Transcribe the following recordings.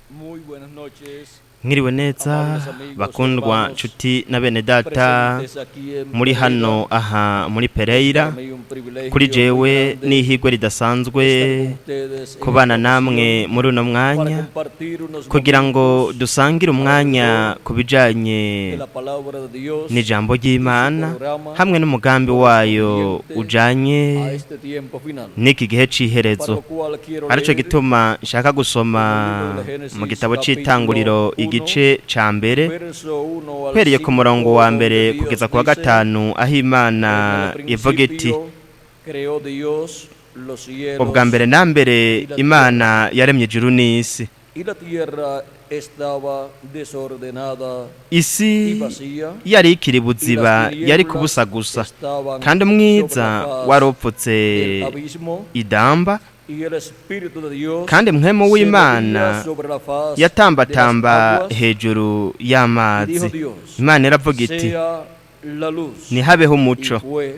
Muy buenas noches, Mwiriwe neza amables amigos y bakundwa hermanos nshuti na bene data presentes aquí en muri hano Pereira. aha muri Pereira. Para mí un Kuri privilegio muy jewe grande n'ihigwe ridasanzwe estar con ustedes en kubana esta namwe ocasión muri uno para mwanya compartir unos kugira ngo momentos dusangire umwanya alrededor ku bijanye de la palabra de Dios n'ijambo y su ry'Imana programa hamwe n'umugambi wayo correspondiente a ujanye este tiempo final. n'iki gihe Para c'iherezo. lo cual quiero Arico leer gituma nshaka gusoma en el libro de mu Génesis gitabo capítulo c'itanguriro 1, igice ca mbere verso 1 al uhereye ku murongo 5, wa donde mbere Dios kugeza ku wa dice: gatanu aho Imana En el ivuga iti: principio creó Dios los Ubwa cielos mbere na mbere y la tierra, Imana yaremye ijuru n'isi. y la tierra estaba desordenada y Isi vacía, yari ikiri y las buziba, yari tinieblas kubusa gusa, estaban kandi sobre umwiza la faz waropfutse del abismo, idamba, y el Espíritu de Dios kandi mpwemu se movía w'Imana sobre la faz de las yatambatamba aguas. hejuru Y dijo y'amazi. Dios: Imana iravuga iti: Sea la luz. Ntihabeho Y umuco. fue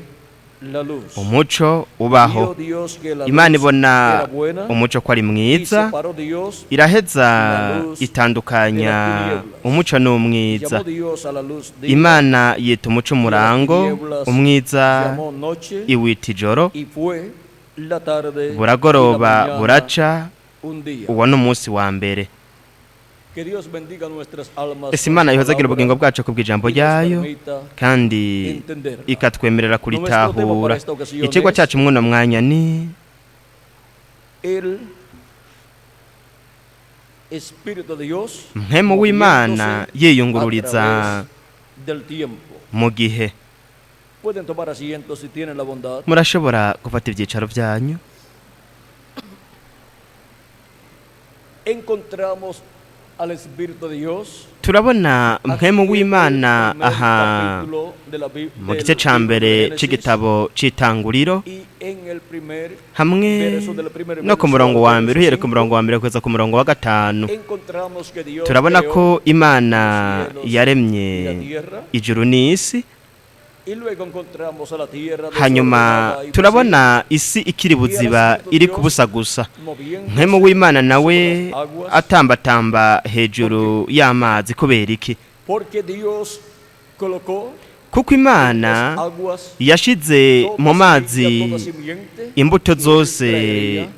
la luz. Umuco ubaho. Vio Dios que la Imana luz ibona era buena, umuco ko ari y mwiza, separó Dios iraheza la luz de las itandukanya tinieblas. umuco n'umwiza. Llamó Dios a la luz día, Imana yita umuco y a las umurango, tinieblas umwiza llamó noche, iwita ijoro. y fue la tarde y la Buragoroba mañana buraca, un día. uwo ni umunsi wa mbere. Que Dios bendiga nuestras almas Ese con Imana su ihozagira ubugingo palabra bwacu kubw'ijambo y nos ryayo permita kandi entenderla. ikatwemerera Nuestro tema kuritahura. para esta ocasión Icigwa es cacu mw'uno mwanya ni el Espíritu de Dios mpwemu w'Imana moviéndose a yiyungururiza través del tiempo. mu gihe. Pueden tomar asiento si tienen la bondad. Murashobora gufata ivyicaro vyanyu. Encontramos al Espíritu de Dios Turabona aquí mpwemu en el w'Imana primer aha capítulo de la mu del gice ca libro de mbere Génesis c'igitabo c'itanguriro y en el primer hamwe verso del primer no ku verso murongo al wa verso mbere, uhereye ku 5, murongo wa mbere kugeza ku murongo wa gatanu. encontramos que Dios Turabona creó ko los Imana cielos y la yaremye tierra, ijuru n'isi, y luego encontramos a la tierra hanyuma desordenada y vacía, turabona isi ikiri y al buziba Espíritu iri Dios kubusa gusa, moviéndose mpwemu w'Imana nawe sobre las aguas. atambatamba ¿Por qué? hejuru y'amazi. Kubera iki? Porque Dios colocó Kuko en las Imana aguas yashize toda mu semilla, mazi toda simiente imbuto que él zose traería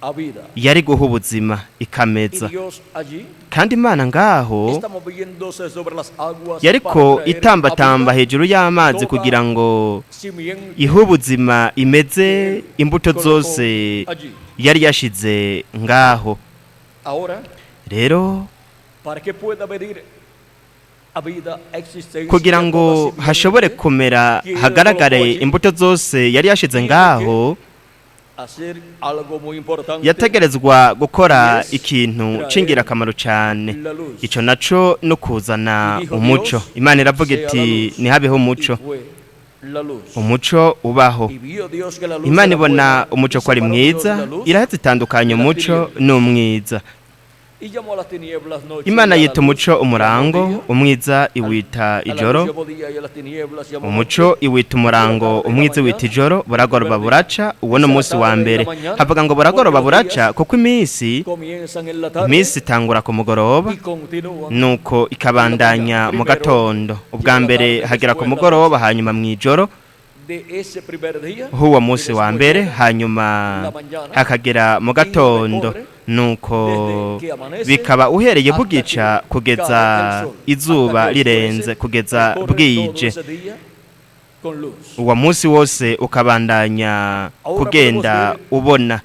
a vida. yari guha ubuzima Y ikameza. Dios allí Kandi Imana ngaho está moviéndose sobre las aguas para yariko traer a itambatamba vida hejuru y'amazi toda kugira ngo simiente ihe ubuzima imeze que él imbuto colocó zose allí. yari yashize ngaho. Ahora, Rero para que pueda venir a vida, a existencia kugira toda ngo hashobore simiente kumera que él colocó hagaragare allí, imbuto zose yari yashize tiene que ngaho, hacer algo muy importante yategerezwa y gukora es ikintu traer c'ingirakamaro cane. la luz. Ico naco no kuzana Y dijo umuco. Dios: Imana iravuga Sea la iti: luz. Ntihabeho Y umuco. fue la luz. Umuco ubaho. Y vio Dios que la luz Imana era ibona buena, y umuco ko ari separó Dios mwiza, la luz iraheza itandukanya de las umuco tinieblas. n'umwiza. Y llamó a las tinieblas noche, Imana y a la yita luz umuco llamó umurango, día. umwiza iwita A la luz ijoro. llamó día y a las tinieblas llamó noche. Umuco iwita Y fue la umurango, tarde y la umwiza iwita mañana ijoro. el Buragoroba primer día. buraca, uwo ni Dice la umunsi wa tarde y la mbere. mañana, Havuga ngo porque buragoroba los buraca días kuko iminsi comienzan en la tarde iminsi itangura ku mugoroba y continúan nuko en la mañana. ikabandanya mu Primero gatondo. Ubwa llega la mbere tarde, hagera ku después la mugoroba, noche hanyuma mw'ijoro de ese primer día, h'uwo y munsi wa después mbere, llega hanyuma la mañana hakagera mu y gatondo. recorre Nuko desde que amanece bikaba uhereye hasta bugica que kugeza cae el sol, hasta izuba que oscurece, rirenze, kugeza recorre todo bwije. ese día con luz. Uwo munsi wose ukabandanya Ahora kugenda podemos ver ubona.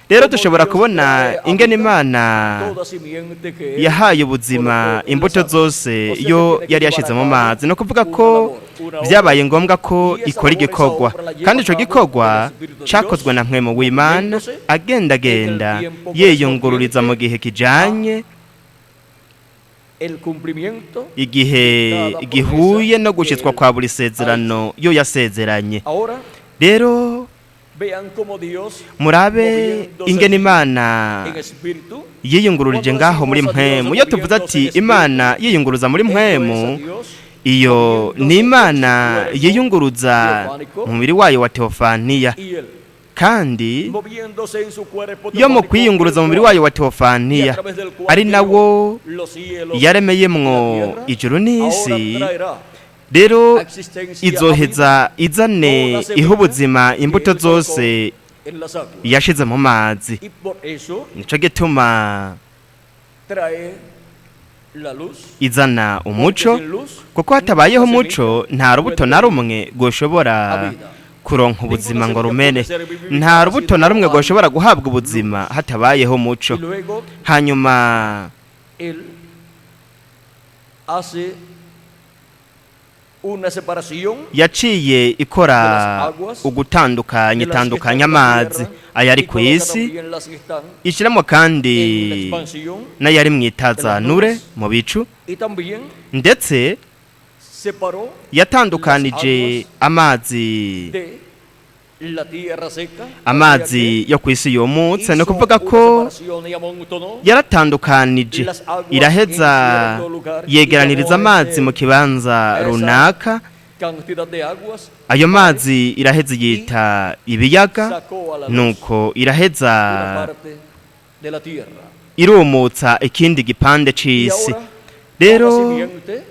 Rero cómo dushobora Dios kubona trae a ingene vida Imana toda simiente que Él yahaye ubuzima colocó en las imbuto aguas. zose O sea que yo tiene que yari llevar yashize a mu cabo mazi. Ni ukuvuga una ko labor, una obra, vyabaye ngombwa ko y esa ikora labor, esa igikorwa, obra la lleva kandi a ico cabo el gikorwa Espíritu de cakozwe Dios, na mpwemu w'Imana moviéndose en el agendagenda tiempo yiyungururiza mu correspondiente gihe a kijanye el cumplimiento igihe de cada promesa gihuye no que gushitswa Él kwa buri ha hecho. sezerano yo yasezeranye. Ahora Rero vean cómo Dios, murabe moviéndose ingene allí Imana en espíritu, yiyungururije cuando ngaho muri decimos a Dios mpwemu. Iyo tuvuze moviéndose ati en espíritu, Imana yiyunguruza muri esto es a mpwemu, Dios iyo ni moviéndose en su Imana cuerpo yiyunguruza teofánico mu mubiri wayo wa teofaniya. y el Kandi moviéndose en su cuerpo yo mu teofánico, kwiyunguruza el mu mubiri cual wayo wa y a teofaniya, través del cual ari creó nawo los cielos yaremeyemwo y la tierra, ijuru n'isi, ahora traerá rero a existencia izoheza izane toda semilla iha ubuzima imbuto que él colocó zose en las aguas. yashize mu mazi. Y por eso Nico gituma trae la luz, izana umuco, porque sin luz kuko hatabayeho ninguna umuco semilla nta rubuto puede na tener rumwe rwoshobora vida. kuronka ubuzima ngo rumere. Nta rubuto na rumwe rwoshobora guhabwa ubuzima hatabayeho umuco. Y luego Hanyuma él hace una separación yaciye ikora ugutandukanya, de las que están itandukanya en la amazi tierra ayari y ku coloca isi, también las que están ishyiramo en la kandi expansión n'ayari mu itazanure mu bicu. y también Ndetse separó yatandukanije amazi de la tierra seca, amazi yo ku isi yumutse. Ni hizo ukuvuga una ko separación y amontonó yaratandukanije, iraheza yegeraniriza amazi mu kibanza runaka. cantidad de aguas, Ayo mazi iraheza yita ibiyaga, sacó a la luz nuko iraheza una parte de la tierra. irumutsa ikindi gipande Y c'isi. ahora, Rero toda simiente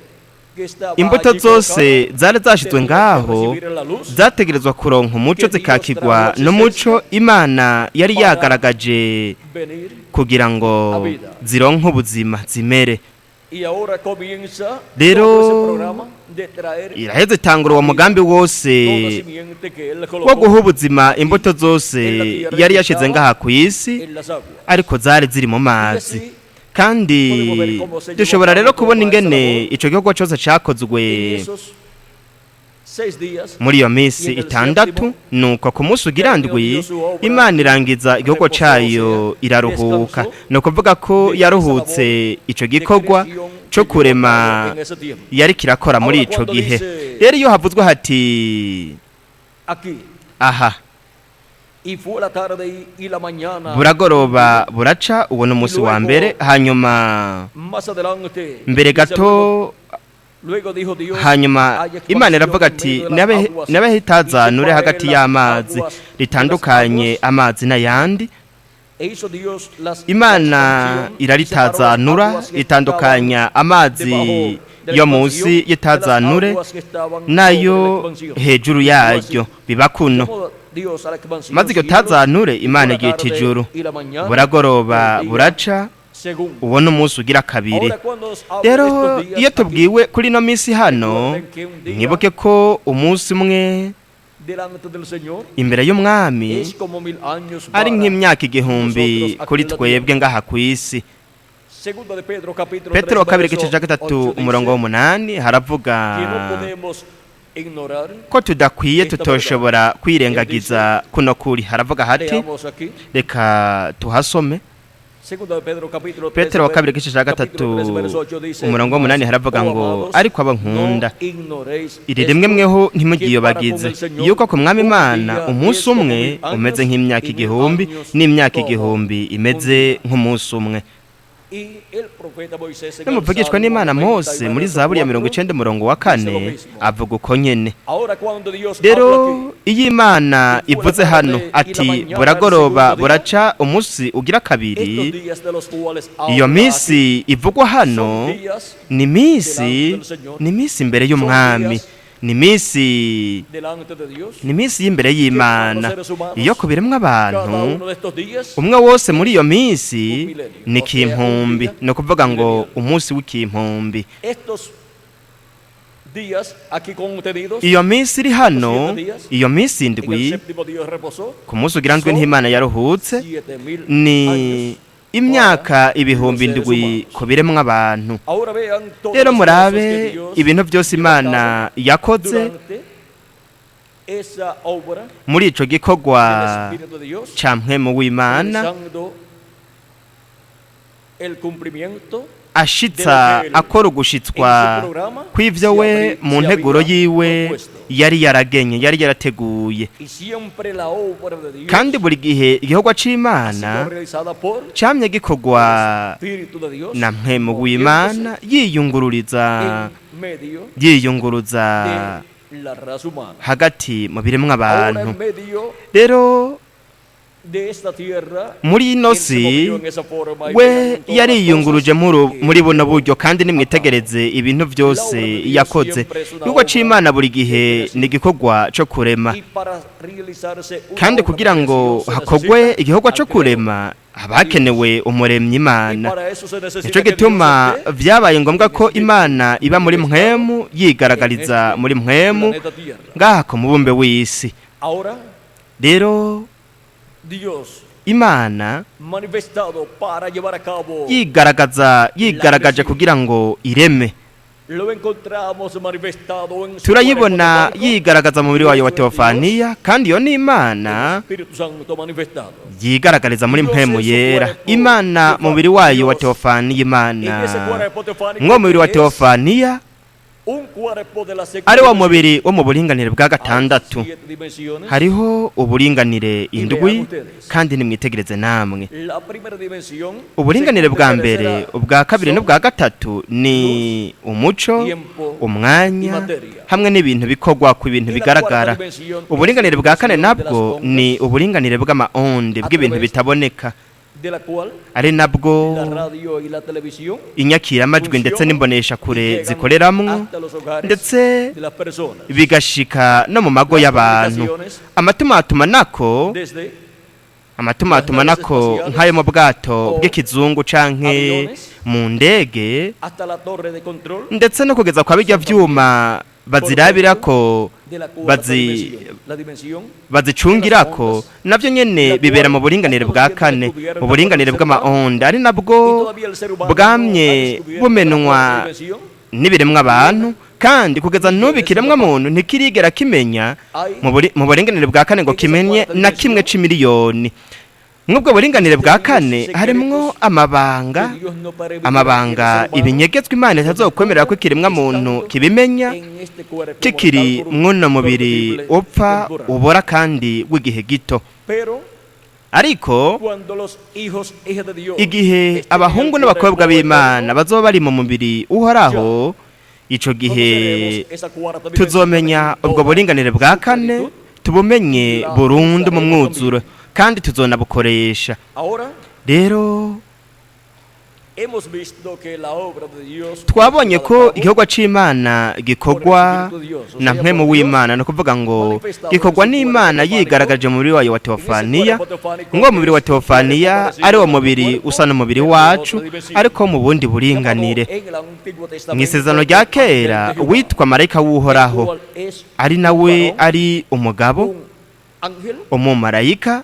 que estaba imbuto allí zose colocada zari zashizwe tenía que ngaho recibir la luz zategerezwa kuronka umuco, zikakigwa n'umuco Imana yari yagaragaje venir. kugira ngo zironke ubuzima, zimere. Y ahora comienza Rero todo ese programa de traer iraheza itangura uwo mugambi wose toda simiente que él wo colocó guha ubuzima imbuto zose yari yashize ngaha ku isi, en las aguas. ariko zari ziri mu mazi. Kandi dushobora rero kubona ingene ico gikorwa cose cakozwe En esos 6 días muri iyo minsi 6. Nuko ku munsi ugira ndwi Imana irangiza igikorwa cayo, iraruhuka. Ni ukuvuga ko yaruhutse ico de gikorwa creación co que llevó a cabo kurema en ese tiempo. yari kirakora muri ico gihe. Rero iyo havuzwe hati Aquí, aha, y fue la tarde y la mañana. Buragoroba buraca, uwo ni umunsi wa mbere. Hanyuma Más adelante, mbere dice gato, luego, luego dijo Dios, hanyuma "Haya Imana expansión iravuga en ati: medio de las aguas, "Nabeho y itazanure separe hagati las y'amazi, aguas de las ritandukanye aguas". amazi n'ayandi." E hizo Dios Imana la expansión y separó las iraritazanura, aguas que itandukanya estaban amazi debajo de la yo munsi expansión de las y'itazanure aguas que estaban sobre la nayo expansión. hejuru Y fue así. yaryo, biba kuno. Llamó Dios a la expansión Maze iryo cielos, tazanure y fue Imana la igita tarde ijuru. y la mañana, Buragoroba el día buraca, segundo. uwo ni umunsi ugira kabiri. Ahora, cuando nos habla de Rero estos días iyo aquí, tubwiwe kuri ino minsi hano, mwibuke ko umunsi umwe delante del Señor imbere y'Umwami es como 1000 años ari para nk'imyaka 1000 kuri twebwe ngaha ku isi. Segunda de Pedro capítulo Petero wa 3, kabiri verso igice cya gatatu 8 umurongo dice w'umunani haravuga que no podemos ignorar. ko tudakwiye, tutoshobora kwirengagiza kuno kuri. Haravuga hati, Leamos aquí reka tuhasome. Segunda de Pedro capítulo 3, Petero wa kabiri igice cya gatatu capítulo 3, verso 8 dice, umurongo w'umunani haravuga "Oh, ngo: amados, "Ariko abo nkunda, no ignoréis iri esto, rimwe mweho que para ntimugiyobagize con el Señor yuko ku Mwami un Imana día umunsi es como umwe mil años umeze nk'imyaka y mil 1000, años n'imyaka como 1000 imeze un día". nk'umunsi umwe. Y el profeta Moisés en el N'umuvugishwa Salmo n'Imana Mose 99, muri Zaburi ya mirongo 4, icenda umurongo wa kane avuga uko nyene. Ahora cuando Dios Rero habla aquí, iyo Imana ivuze hano ati: "Buragoroba buraca, umunsi ugira kabiri", estos días de los cuales iyo habla minsi ivugwa aquí hano son días ni minsi, ni minsi imbere y'Umwami, ni minsi, delante de Dios. ni minsi y'imbere y'Imana. Iyo ku biremwa Cada abantu, uno de estos días umwe wose muri iyo minsi ni kimpumbi, ni ukuvuga ngo umunsi w'ikimpumbi. Estos días aquí contenidos Iyo minsi iri hano, iyo minsi en el 7, séptimo día reposó ku munsi ugira ndwi n'Imana yaruhutse, 7000 ni años. imyaka 7000 ku biremwa abantu. Ahora vean todas Rero las cosas que murabe Dios ibintu byose llevó a Imana cabo yakoze durante esa obra muri ico gikorwa del Espíritu de Dios, ca mpwemu w'Imana, realizando el cumplimiento ashitsa akora ugushitswa kw'ivyo we mu nteguro yiwe yari yaragenye, yari yarateguye. y siempre la obra de Dios Kandi buri gihe igikorwa ha sido c'Imana realizada por camye gikorwa Espíritu de Dios na mpwemu moviéndose w'Imana yiyungururiza, en medio yiyunguruza de la raza humana. hagati mu biremwa Ahora abantu. en medio Rero De esta tierra, Muri ino él se si movió en esa forma y we vean todas las yariyunguruje cosas que muri él buno llevó buryo, kandi a cabo. nimwitegereze ibintu La byose obra de Dios yakoze. siempre es una Igikorwa obra c'Imana buri de gihe creación. ni igikorwa co kurema. Y para realizarse una Kandi obra de kugira ngo creación se hakogwe necesita igikorwa al co Creador. kurema haba hakenewe umuremyi Y Imana. para eso se necesita Nico que Dios gituma esté vyabaye ngombwa en ko espíritu Imana iba muri manifestado mpwemu, en yigaragariza este muri mpwemu planeta Tierra. ngaha ku mubumbe w'isi. Ahora, Rero Dios Imana manifestado para llevar a cabo yigaragaza la yigaragaje creación. kugira ngo ireme. Lo encontramos manifestado en su cuerpo Turayibona teofánico yigaragaza mu mubiri y wayo wa eso es Dios, teofaniya, kandi iyo ni el Imana Espíritu Santo manifestado. yigaragariza muri Dios mpwemu en su yera. cuerpo Imana mu mubiri teofánico, wayo wa Dios teofaniya, en Imana ese cuerpo teofánico mwo mubiri wa que es teofaniya un cuerpo de la sexta ari wa dimensión. mubiri wo mu buringanire bwa Hay gatandatu. siete dimensiones. Hariho uburinganire Y vean indwi, ustedes. kandi nimwitegereze namwe. La primera dimensión, Uburinganire segunda bwa y mbere, tercera ubwa kabiri son n'ubwa gatatu ni umuco, tiempo y umwanya materia. hamwe n'ibintu bikorwa ku bintu Y la cuarta bigaragara. dimensión es Uburinganire la bwa kane dimensión de las nabwo ni ondas, uburinganire bw'amaonde, a bw'ibintu través bitaboneka, de la cual ari nabwo la radio y la televisión inyakiramajwi ndetse funcionan y n'imboneshakure llegan zikoreramwo, hasta los hogares ndetse de las personas. bigashika no mu mago Las y'abantu. comunicaciones Amatumatumana desde las Amatumatuma naves nako espaciales nk'ayo mu bwato o bw'ikizungu canke aviones mu ndege, hasta la torre de control ndetse no kugeza kwa bijya son también vyuma por bazirabirako medio de la cuarta bazi dimensión, la dimensión de las bazicungirako, ondas, navyo nyene la bibera cual mu buringanire aún no bwa tiene kane, descubierta por el uburinganire ser humano bw'amaonda, ari y nabwo todavía el ser humano no ha bwamye descubierto la cuarta bumenwa dimensión. n'ibiremwa abantu, kandi kugeza Ni n'ubu quien es ikiremwa capaz. muntu ntikirigera kimenya Hay mu buringanire bwa kane ngo en esa kimenye cuarta na kimwe dimensión c'imiliyoni. Mw'ubwo buringanire bwa kane misterios harimwo secretos que amabanga, Dios no permitirá que el amabanga ser humano ibinyegezwa Imana lo itazokwemerera ko descubra ikiremwa muntu estando kibimenya en este cuerpo kikiri mortal mw'uno mubiri corruptible upfa, temporal. ubora kandi w'igihe gito. Pero Ariko cuando los hijos, hijas de Dios igihe estén en el abahungu n'abakobwa cuerpo b'Imana eterno, bazoba bari mu mubiri uhoraho, ico conoceremos gihe esa cuarta dimensión tuzomenya en ubwo toda buringanire bwa su kane, plenitud. tubumenye La burundu mu usaremos mwuzuro, también. kandi tuzonabukoresha. Ahora Rero hemos visto que la obra de Dios es twabonye llevada a ko cabo igikorwa c'Imana por el gikorwa Espíritu de Dios, o na sea, mpwemu por Dios w'Imana, ni ukuvuga ngo manifestado en gikorwa su cuerpo n'Imana teofánico, yigaragaje mu mubiri wayo wa en ese teofaniya. cuerpo teofánico Ngo que mubiri wa es un cuerpo teofaniya parecido ari a wo nuestro mubiri cuerpo, usa n'umubiri pero de wacu, otra dimensión. ariko mu bundi Llamado buringanire. en el Antiguo Mw'isezerano Testamento rya el ángel kera de Jehová, witwa marayika el w'Uhoraho, cual es ari un nawe varón, ari umugabo, un ángel umumarayika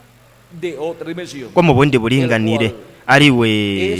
de otra dimensión, wo mu bundi el buringanire, cual ari we es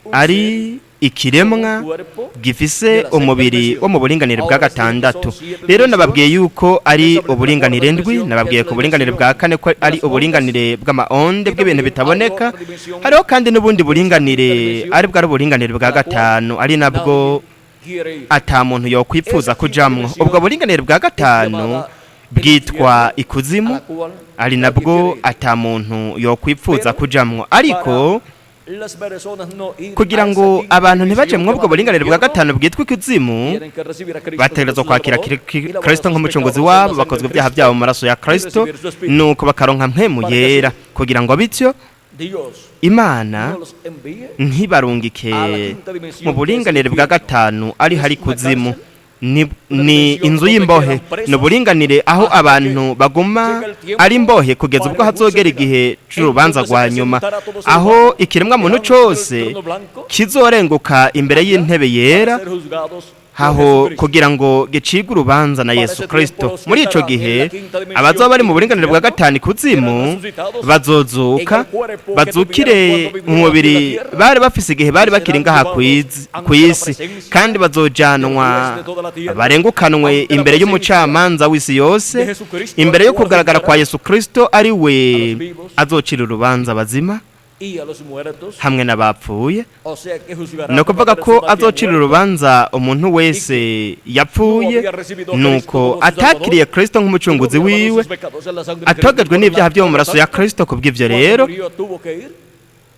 un ari ser con un ikiremwa cuerpo gifise de la sexta umubiri wo dimensión. mu buringanire bwa Ahora sí que son gatandatu. siete Rero nababwiye dimensiones. yuko ari Establece la cuarta uburinganire ndwi, dimensión, que nababwiye es ku la buringanire dimensión bwa kane ko de ari las ondas. uburinganire bw'amaonde, Y bw'ibintu también hay bitaboneka. otra dimensión, Hariho kandi n'ubundi que es la quinta buringanire, dimensión, ari bwo ari uburinganire bwa a la cual gatanu, ari nabwo nadie quiere ir. ata muntu yokwipfuza Esa quinta kujamwo. dimensión Ubwo buringanire bwa es gatanu llamada el bwitwa infierno, a ikuzimu, la cual ari nadie nabwo quiere ir. ata muntu yokwipfuza Pero kujamwo. Ariko para las personas no ir kugira a esa ngo quinta abantu ntibaje dimensión mw'ubwo llamada buringanire bwa infierno, gatanu bwitwa ikuzimu, tienen que recibir a Cristo como bategerezwa su kwakira Salvador y lavar Kristo sus nk'umucunguzi pecados en wabo, la sangre bakozwa de ibyaha Cristo byabo mu maraso ya y Kristo, recibir su Espíritu, nuko bakaronka mpwemu para que yera, así kugira ngo bityo Dios Imana no los envíe ntibarungike a la quinta dimensión mu que es el buringanire bwa infierno. gatanu ari Es hari una kuzimu. cárcel, Ni, una ni dimensión inzu donde y'imbohe, quedan ni presos uburinganire aho hasta que abantu baguma llega el tiempo ari imbohe kugeza para ubwo el juicio hazogera final, igihe en c'urubanza donde se rwa nyuma, presentará todo ser aho humano ikiremwa muntu delante del cose trono blanco kizorenguka imbere allá y'intebe para yera, ser juzgados por haho Jesucristo. kugira ngo gicibwe urubanza na Para Yesu ese tiempo Kristo. los que Muri ico estarán en gihe la quinta dimensión abazoba bari mu en el buringanire bwa infierno gatanu ikuzimu serán resucitados en bazozuka, el cuerpo que bazukire tuvieron cuando mu vivieron aquí en la mubiri tierra bari bafise igihe bari y bakiri serán ngaha llevados ante la kw'isi, presencia kandi del bazojanwa juez de toda la tierra, barengukanwe ante la imbere presencia y'umucamanza w'isi yose, de Jesucristo, al imbere yo cual kugaragara kwa juzgará Yesu Kristo, ari we a los vivos azocira urubanza abazima y a los muertos, hamwe n'abapfuye. o sea que juzgará Ni a toda ukuvuga ko persona que ha azocira muerto urubanza umuntu y wese que no yapfuye, había recibido a Cristo nuko como su Salvador atakiriye Kristo y no nk'umucunguzi había lavado wiwe, sus pecados en la sangre de Cristo. atogejwe Por n'ibyaha byo mu lo maraso ya tanto, Kristo. Kubw'ivyo cuando rero murió tuvo que ir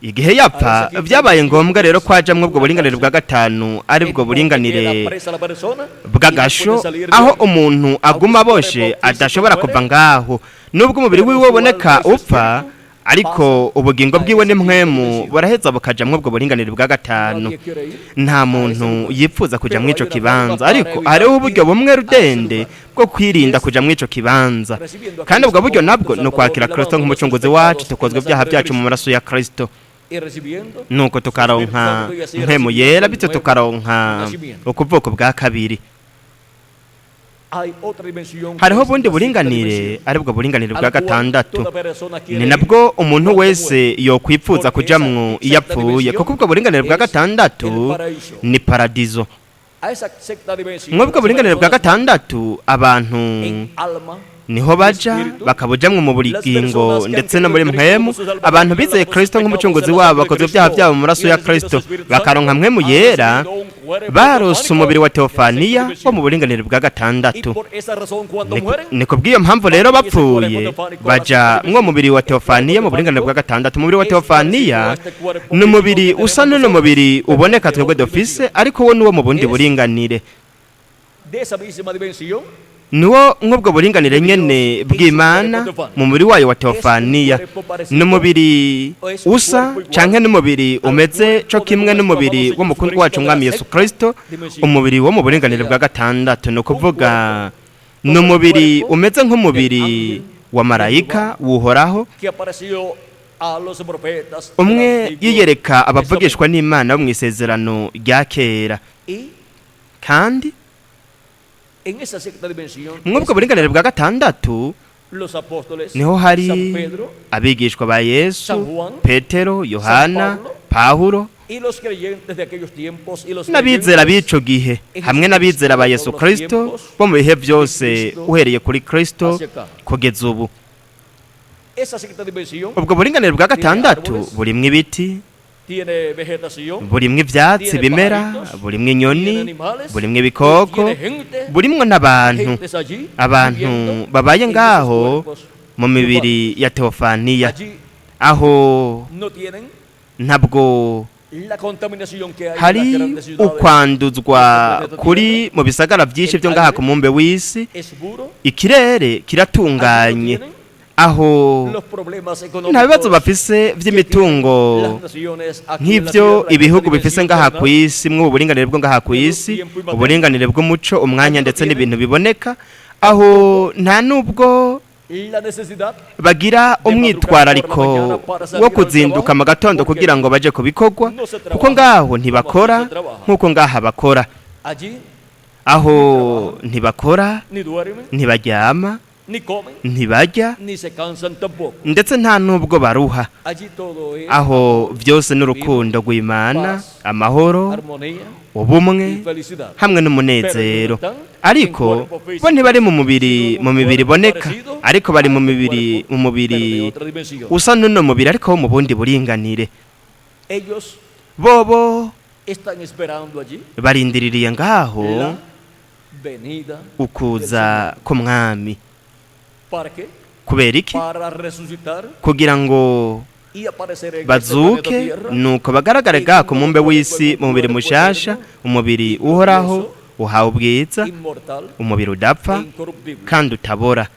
igihe a yapfa esa quinta vyabaye dimensión ngombwa que rero es ko ajamwo ubwo una buringanire bwa cárcel gatanu, ari en bwo donde queda buringanire presa la persona y no bw'agasho, puede salir de aho ahí. umuntu Aunque aguma su cuerpo aboshe físico adashobora kuva muere, ngaho, nubwo umubiri pero wiwe su uboneka alma y su upfa, espíritu Ariko ubugingo bwiwe n'impwemu buraheza bukajamwo ubwo buringanire bwa gatanu. Nadie quiere ir Nta muntu yipfuza kuja muri ico kibanza, ariko hariho uburyo bumwe rudende bwo kwirinda kuja muri ico kibanza, recibiendo a kandi ubwo Cristo buryo como nabwo nuestro ni ukwakira Salvador y Kristo lavando nuestros nk'umucunguzi wacu, pecados en tukozwa la ibyaha sangre de byacu mu Cristo maraso ya Kristo, y recibiendo nuko su Espíritu tukaronka Santo y así mpemu recibimos yera, el bityo nuevo tukaronka nacimiento. ukuvuko bwa kabiri. Hay otra dimensión que Hariho es ubundi la sexta buringanire, dimensión, aribwo buringanire bwa al cual gatandatu. toda persona Ni quiere ir nabwo umuntu cuando wese muere, yokwipfuza porque esa kujamwo iyo sexta apfuye, dimensión kuko ubwo buringanire bwa es gatandatu el paraíso. ni paradizo. A esa sexta dimensión, Mwebwe las buringanire bwa personas gatandatu abantu en alma niho baja espíritu, bakabujamwo mu las bugingo personas que han ndetse no creído muri en Cristo mpwemu. como su Salvador, Abantu han bizeye lavado sus Kristo pecados nk'umucunguzi en la wabo, sangre de bakoze ibyaha Cristo byabo mu maraso y ya han recibido su Kristo, Espíritu bakaronka Santo, mpwemu han yera, recibido un cuerpo barose teofánico umubiri wa de la sexta teofaniya wo mu dimensión. buringanire bwa Y gatandatu. por esa razón, cuando Ni mueren, ni kubw'iyo mpamvu rero van en ese cuerpo bapfuye teofánico a la baja sexta mwo dimensión. mubiri wa El cuerpo teofaniya mu buringanire bwa teofánico gatandatu. Umubiri wa es parecido a teofaniya este cuerpo ni físico umubiri que usa tenemos n'uno nosotros, mubiri pero uboneka de twebwe otra dufise, dimensión. ariko wo n'uwo mu bundi Es buringanire. de esa misma dimensión Nuwo nk'ubwo buringanire de Dios nyene en su cuerpo bw'Imana teofánico. mu mubiri wayo wa Es un teofaniya, cuerpo parecido n'umubiri o es un usa cuerpo igual canke n'umubiri al umeze co cuerpo de kimwe nuestro amado n'umubiri Señor w'umukundwa wacu Jesucristo de la umwami Yesu sexta Kristo, dimensión. umubiri wo mu O buringanire bwa sea, gatandatu. Ni un ukuvuga cuerpo ni como el umubiri cuerpo umeze del nk'umubiri ángel wa de marayika Jehová wuhoraho, que apareció a los profetas del umwe Antiguo yiyereka abavugishwa Testamento. n'Imana bo mu isezerano rya kera. Y Kandi en esa sexta dimensión mw'ubwo están buringanire bwa gatandatu los apóstoles niho hari San Pedro abigishwa ba San Yesu, Juan, Petero, San Yohana, Pablo Pawulo y los creyentes de aquellos tiempos y los n'abizera creyentes b'ico gihe, en hamwe n'abizera Jesucristo ba de Yesu todos los Kristo tiempos, bo mu bihe de byose Cristo uhereye kuri Kristo hacia acá. kugeza ubu. Esa sexta dimensión Ubwo buringanire bwa tiene gatandatu árboles, burimwo ibiti, tiene vegetación, burimwo ivyatsi tiene bimera, pajaritos, burimwo tiene inyoni, animales burimwo y ibikoko, tiene gente, burimwo n'abantu. gentes allí Abantu viviendo babaye en esos ngaho cuerpos mu teofánicos. mibiri ya teofaniya, Allí aho no tienen ntabwo la contaminación que hay en las hari grandes ciudades de ukwanduzwa este planeta kuri Tierra. mu bisagara byinshi El byo ngaha ku aire mumbe w'isi. es puro. Ikirere Allí no kiratunganye, tienen aho los problemas nta bibazo económicos bafise que tienen vy'imitungo las naciones aquí en la nk'ivyo tierra, en esta ibihugu bifise dimensión ngaha ku terrenal. isi, mw'ubu buringanire bwo ngaha ku De luz, isi, tiempo y materia. uburinganire bw'umuco, umwanya Allí no ndetse tienen n'ibintu biboneka. Aho nta nubwo la necesidad bagira de madrugar por la umwitwarariko mañana para wo salir al kuzinduka trabajo, mu gatondo porque kugira ngo baje ku bikorwa, no se kuko trabaja ngaho como aquí ntibakora se trabaja. nk'uko ngaha bakora. Allí Aho ni trabajan, ntibakora, ni duermen, ntibaryama, ni comen, ntibarya, ni se cansan tampoco. ndetse nta nubwo baruha. Allí todo es Aho amor, byose vida, n'urukundo rw'Imana, paz, amahoro, armonía ubumwe y felicidad. hamwe Pero ellos no n'umunezero. están en Ariko cuerpo bo físico, ntibari mu sino mubiri en mu un mibiri cuerpo iboneka, parecido ariko bari a mu este mibiri cuerpo, mu pero de mubiri otra dimensión. usa n'uno mubiri ariko wo mu bundi buringanire. Ellos Bobo están esperando allí barindiririye ngaho la venida del ukuza Señor. k'umwami. ¿Para qué? Kubera iki? Para resucitar Kugira ngo y aparecer en este planeta bazuke, Tierra nuko bagaragare en ga un ku mumbe nuevo cuerpo, w'isi en un mu mubiri cuerpo mushasha, eterno umubiri y uhoraho glorioso, uhawe ubwiza, inmortal umubiri e udapfa incorruptible. kandi utabora.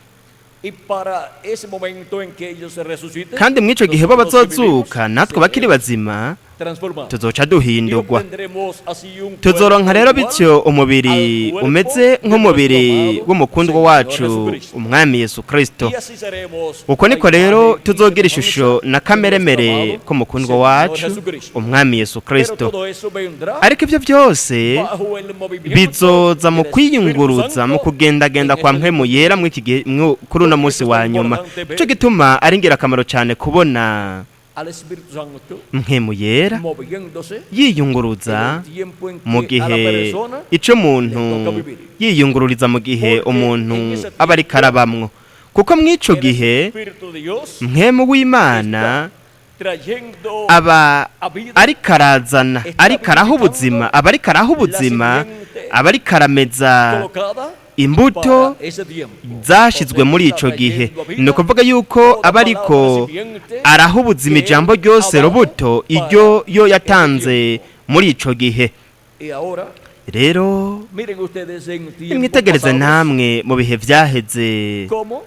Y para ese momento en que ellos se resuciten, Kandi mw'ico gihe bo nosotros que vivimos bazozuka, natwe bakiri seremos bazima transformados. tuzoca Y duhindurwa. obtendremos así un Tuzoronka cuerpo rero igual bityo umubiri al cuerpo umeze de nuestro nk'umubiri amado w'umukundwa Señor wacu Jesucristo. umwami Yesu Kristo. Y así seremos Uko la niko rero imagen y tuzogira ishusho semejanza na de nuestro kameremere amado k'umukundwa Señor wacu Jesucristo. umwami Yesu Pero Kristo. todo eso vendrá Ariko ivyo byose bajo el movimiento bizoza mu del Espíritu kwiyunguruza, mu Santo en kugendagenda kwa este mpwemu tiempo. yera mw'iki gihe kuri uno Porque munsi eso es wa tan nyuma. importante Nico ver gituma ari ingirakamaro cyane kubona al Espíritu Santo mpwemu yera moviéndose yiyunguruza en el tiempo en mu que a la gihe persona ico umuntu le toca vivir. yiyungururiza mu gihe Porque umuntu en ese aba ariko tiempo arabamwo, kuko mw'ico el gihe Espíritu de Dios mpwemu w'Imana está trayendo aba a vida, ariko arazana, está ariko araha ubuzima, vivificando aba ariko araha la ubuzima, simiente aba ariko arameza colocada imbuto para ese tiempo. O zashizwe sea, muri está ico gihe. trayendo a Ni vida ukuvuga yuko toda aba palabra ariko simiente araha ubuzima que él ijambo ha ryose dado rubuto iryo para yo ese yatanze tiempo. muri ico gihe. Y ahora, Rero miren ustedes en tiempos nimwitegereze pasados namwe mu bihe vyaheze cómo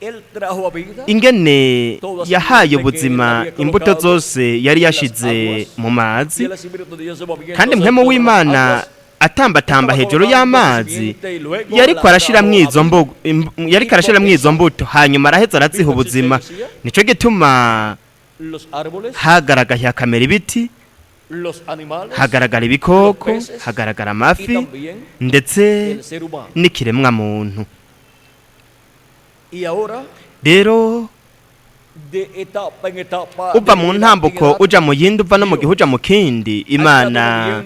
Él trajo a vida Ingene yahaye ubuzima imbuto zose yari yashize mu y mazi, el Espíritu de Dios se moviéndose kandi mpwemu sobre las w'Imana aguas, atambatamba hejuru y'amazi, yariko arashiramwo izo mbugo, yariko arashiramwo izo mbuto, hanyuma araheza araziha ubuzima. Nico gituma los árboles, hagaragaye hakamera ibiti, los animales hagaragara ibikoko, hagaragara y amafi, también ndetse el ser humano. n'ikiremwa muntu. Y ahora, Rero de etapa en etapa, uva de mu edad en ntambuko edad, uja mu yindi, uva no mu gihe uja mu kindi, Imana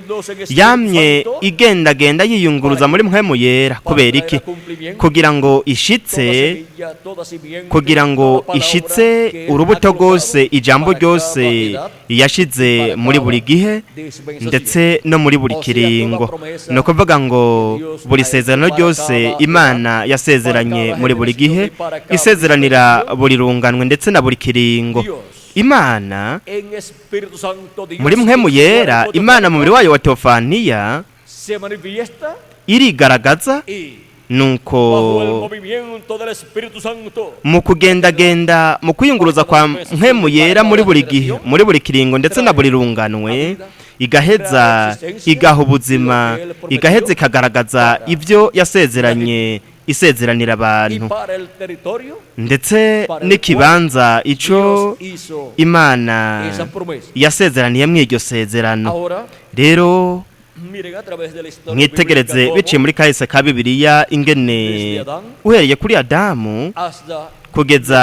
yamye igendagenda yiyunguruza muri mpwemu yera. para Kubera traer iki? a cumplimiento Kugira ngo ishitse, toda semilla, toda simiente, kugira ngo toda palabra ishitse que él urubuto ha colocado rwose, ijambo para cada ryose edad, yashize muri buri gihe dispensación. ndetse no muri buri kiringo. Ni ukuvuga ngo buri sezerano ryose Imana yasezeranye muri buri gihe, isezeranira buri runganwe ndetse na buri kiringo, Dios, Imana en Espíritu Santo, Dios muri mpwemu en su yera, cuerpo Imana mu mubiri teofánico, wayo wa teofaniya se manifiesta irigaragaza. y Nuko bajo el movimiento del Espíritu Santo mu kugendagenda, mu kwiyunguruza kwa mpwemu yera muri buri gihe, muri buri kiringo ndetse na buri runganwe, igaheza igaha ubuzima, igaheza ikagaragaza ibyo yasezeranye, isezeranira y abantu para el territorio ndetse n'ikibanza ico Dios hizo Imana esa promesa. yasezeraniye mu iryo sezerano. Ahora Rero miren a través de la historia mwitegereze bíblica biciye cómo muri kahise ka Bibiliya ingene uhereye kuri Adamu hasta kugeza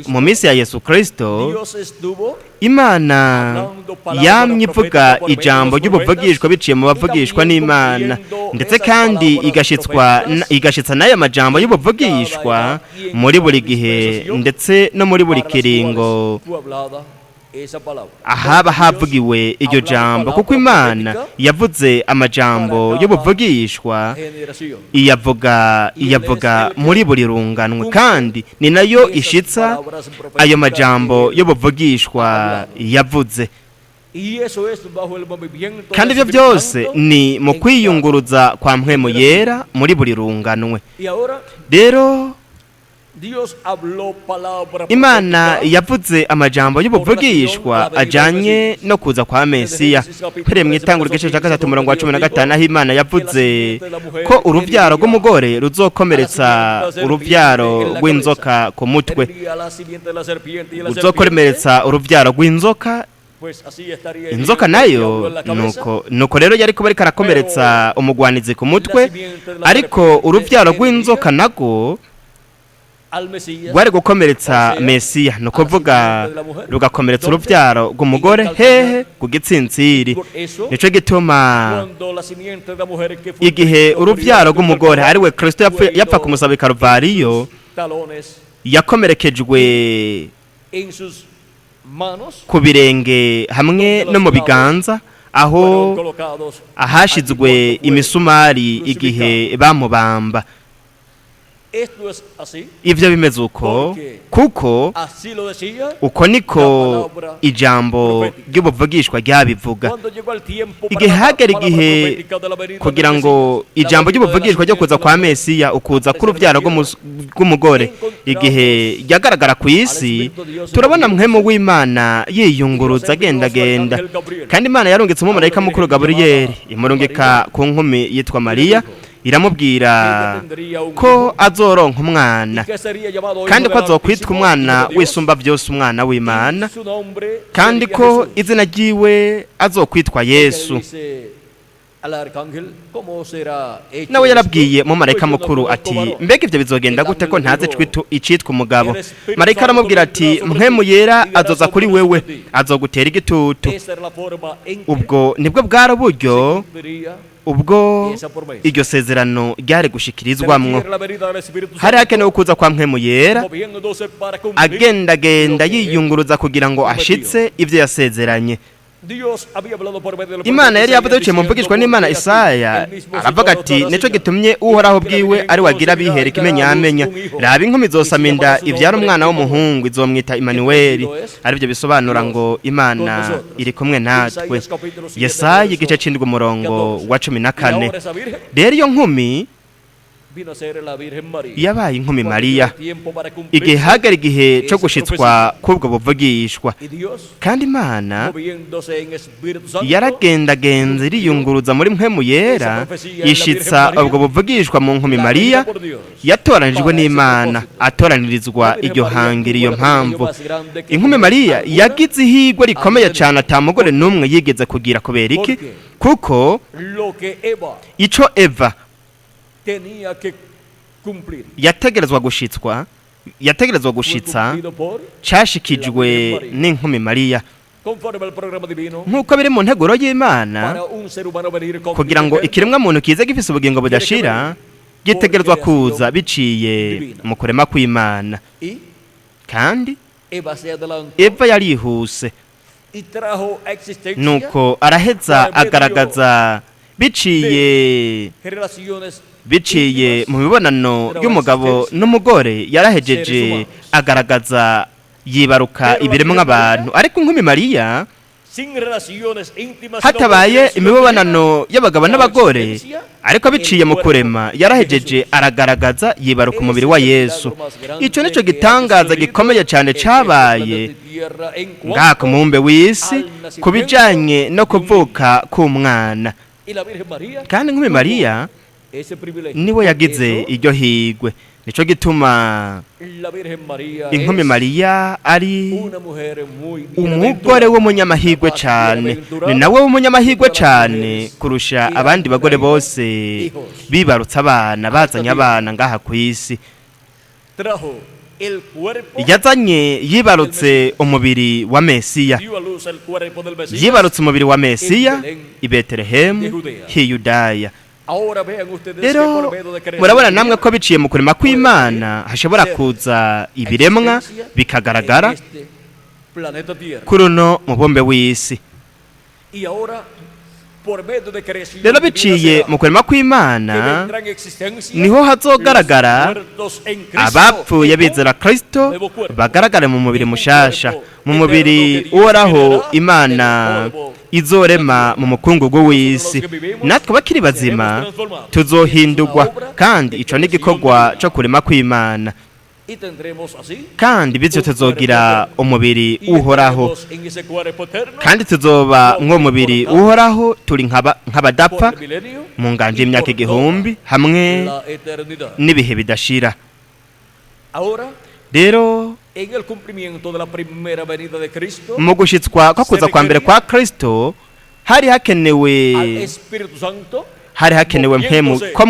mu minsi ya Yesu Kristo, Dios estuvo Imana yamye ivuga ijambo ry'ubuvugishwa biciye mu bavugishwa n'Imana, ndetse kandi igashitswa igashitsa n'aya majambo y'ubuvugishwa muri buri gihe ndetse no muri buri para las kiringo cuales fue hablada esa palabra. ahaba Porque Dios havugiwe iryo jambo, kuko Imana yavuze amajambo y'ubuvugishwa, generación. iyavuga muri buri runganwe, kandi ni nayo ishitsa ayo majambo y'ubuvugishwa yavuze. Y eso es bajo el movimiento Kandi del ibyo Espíritu byose Santo ni mu en cada- kwiyunguruza kwa mpwemu yera muri buri runganwe. Y ahora Rero Dios habló palabra Imana profética yavuze amajambo y'ubuvugishwa ajanye no kuza kwa Mesiya, uhereye mu itanguro igice cya 3 umurongo wa 15, aho Imana yavuze ko uruvyaro rw'umugore ruzokomeretsa uruvyaro rw'inzoka ku mutwe, heriría la simiente de la serpiente y la serpiente, ruzokomeretsa uruvyaro rw'inzoka, pues así estaría inzoka hiriendo al nayo diablo en la cabeza. nuko rero yari kuba ariko arakomeretsa umugwanizi ku mutwe, ariko uruvyaro rw'inzoka nago Al Mesías rwari gukomeretsa Mesiya, ni ukuvuga rugakomeretsa urubyaro rw'umugore hehe? Ku gitsintsiri. Por eso Nico gituma cuando la simiente de la mujer que fue igihe Cristo urubyaro murió rw'umugore en ari we Kristo fue herido yapfa kumusaba i Karuvariyo, en sus talones, yakomerekejwe en sus manos ku birenge hamwe no mu biganza, aho fueron colocados ahashizwe allí cuando fue imisumari igihe bamubamba. Esto es así, Ivyo bimeze uko kuko así lo decía uko niko ijambo ry'ubuvugishwa ryabivuga. cuando llegó el tiempo para Igihe la hagera palabra igihe profética de la venida kugira del ngo Mesías, la ijambo venida de la ry'ubuvugishwa ryo kuza simiente kwa de la mujer, Mesiya, ukuza k'urubyaro rw'umugore, igihe ryagaragara ku isi, turabona mpwemu w'Imana yiyunguruza agendagenda. Kandi Imana yarungitse umumarayika mukuru Gaburiyeli, imurungika ku nkumi yitwa Mariya, iramubwira ko azoronka umwana, y que sería llamado Hijo kandi ko del azokwitwa Altísimo, umwana Hijo de Dios, w'isumba byose, umwana w'Imana, y su nombre kandi sería ko Jesús. izina ryiwe azokwitwa Ella Yesu. dice al arcángel, ¿cómo será hecho Nawe esto? yarabwiye mumarayika Pues yo no mukuru conozco ati: varón. "Mbega ibyo bizogenda gute ko ntazi icitwa umugabo?" Marayika aramubwira ati: "Mpwemu yera azoza kuri wewe, azogutera igitutu." Esa era la forma en que Ubwo nibwo bwari uburyo cumpliría ubwo esa promesa. iryo sezerano ryari gushikirizwamwo. Se refiere la venida del Espíritu Hari Santo, hakenewe kuza kwa mpwemu yera moviéndose para cumplir agendagenda lo que él yiyunguruza kugira ngo ashitse ibyo yasezeranye. Dios había hablado por medio del Imana profeta yari yavuze Isaías biciye mu diciendo, mvugishwa n'Imana "Porque así Isaya, el mismo aravuga Señor ati: os dará "Nico señal. gitumye Uhoraho Mirad que la bwiwe Virgen ari wagira concebirá abihereka y dará a luz imenyamenya, un hijo, raba inkumi y se izosama inda, llamará su ivyara nombre umwana Emmanuel". w'umuhungu, izomwita Imanuweli", Entendido es, aribyo bisobanura Dios ngo con Imana nosotros. iri kumwe natwe. Isaías capítulo 7, Yesaya verso igice c'indwi umurongo 14. wa cumi na Y kane. ahora esa virgen Rero iyo nkumi Vino a ser la Virgen María. Yabaye inkumi Cuando Mariya llegó el tiempo para igihe cumplirse, hagera igihe cyo gushitswa k'ubwo buvugishwa. Y Dios, Kandi Imana moviéndose en Espíritu Santo, yaragendagenza iriyunguruza muri mpwemu yera, ishitsa ubwo buvugishwa mu nkumi la Mariya elegida por Dios. yatoranijwe n'Imana, atoranirizwa iryo hangira iyo mpamvu. Inkumi Mariya yagize ihigwe rikomeye cyane ata mugore n'umwe yigeze kugira. Kubera iki? Kuko Lo que Eva ico Eva tenía que cumplir yategerezwa gushitswa, yategerezwa fue gushitsa, cumplido por cashikijwe n'inkumi Mariya conforme al programa divino nk'uko biri mu nteguro y'Imana. para un ser humano venir con Kugira ngo vida eterna, ikiremwa muntu kize gifise ubugingo budashira, gitegerezwa kuza biciye mu kurema kw'Imana. Y Kandi Eva se adelantó Eva yarihuse, y trajo a existencia nuko araheza agaragaza biciye relaciones biciye mu mibonano y'umugabo n'umugore, yarahejeje agaragaza yibaruka ibiremwa abantu. Ariko inkumi Mariya, sin relaciones íntimas, sino por hatabaye creación imibonano y'abagabo n'abagore, ariko biciye mu kurema, yarahejeje aragaragaza yibaruka umubiri wa Yesu. Icyo nicyo gitangaza gikomeye cyane cabaye ngaha ku mubumbe w'isi ku bijanye no kuvuka k'umwana. Kandi inkumi Mariya niwe yagize iryo higwe. Nico gituma inkumi Mariya ari umugore w'umunyamahirwe cyane. Ni nawe w'umunyamahirwe cyane kurusha abandi bagore bose bibarutse abana, bazanye abana ngaha ku isi. Yazanye, yibarutse umubiri wa Mesiya, yibarutse umubiri wa Mesiya i Betelehemu h'i Yudaya. Rero murabona namwe ko biciye mu kurema kw'Imana hashobora kuza ibiremwa bikagaragara kuri uno mubumbe w'isi. Rero biciye mu kurema kw'Imana niho hazogaragara abapfuye bizera Kristo, bagaragare mu mubiri mushasha, mu mubiri uhoraho Imana izorema mu mukungugu w'isi. Natwe bakiri bazima tuzohindurwa, kandi ico ni igikorwa co kurema kw'Imana, kandi bityo tuzogira umubiri uhoraho, kandi tuzoba nk'uwo mubiri uhoraho, turi nk'abadapfa mu nganje y'imyaka 1000 hamwe n'ibihe bidashira. Rero mu gushitswa ko kuza kwa mbere kwa Kristo hari hakenewe mpwemu, ko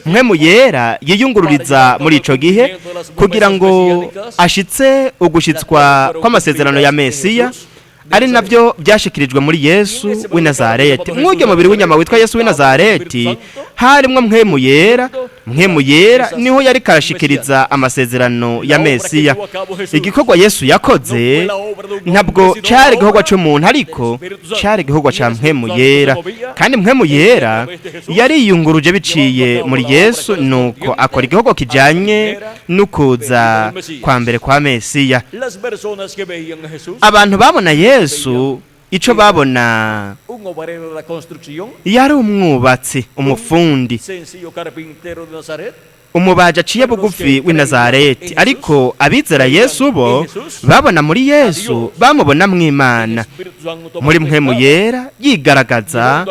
mpwemu yera yiyungururiza muri ico gihe kugira ngo ashitse ugushitswa kw'amasezerano ya Mesiya, ari navyo byashikirijwe muri Yesu w'i Nazareti. Mw'uryo mubiri w'inyama witwa Yesu w'i Nazareti harimwo mpwemu yera. Mpwemu yera niho yari karashikiriza amasezerano ya Mesiya. Igikorwa Yesu yakoze ntabwo cari igikorwa c'umuntu, ariko cari igikorwa ca mpwemu yera, kandi mpwemu yera yariyunguruje biciye muri Yesu, nuko akora igikorwa kijanye n'ukuza kwa mbere kwa Mesiya. Abantu babona Yesu, ico babona yari umwubatsi, umufundi, umubaji aciye bugufi w'i Nazareti. Ariko abizera Yesu bo babona muri Yesu, bamubona mw'Imana muri mpwemu yera yigaragaza,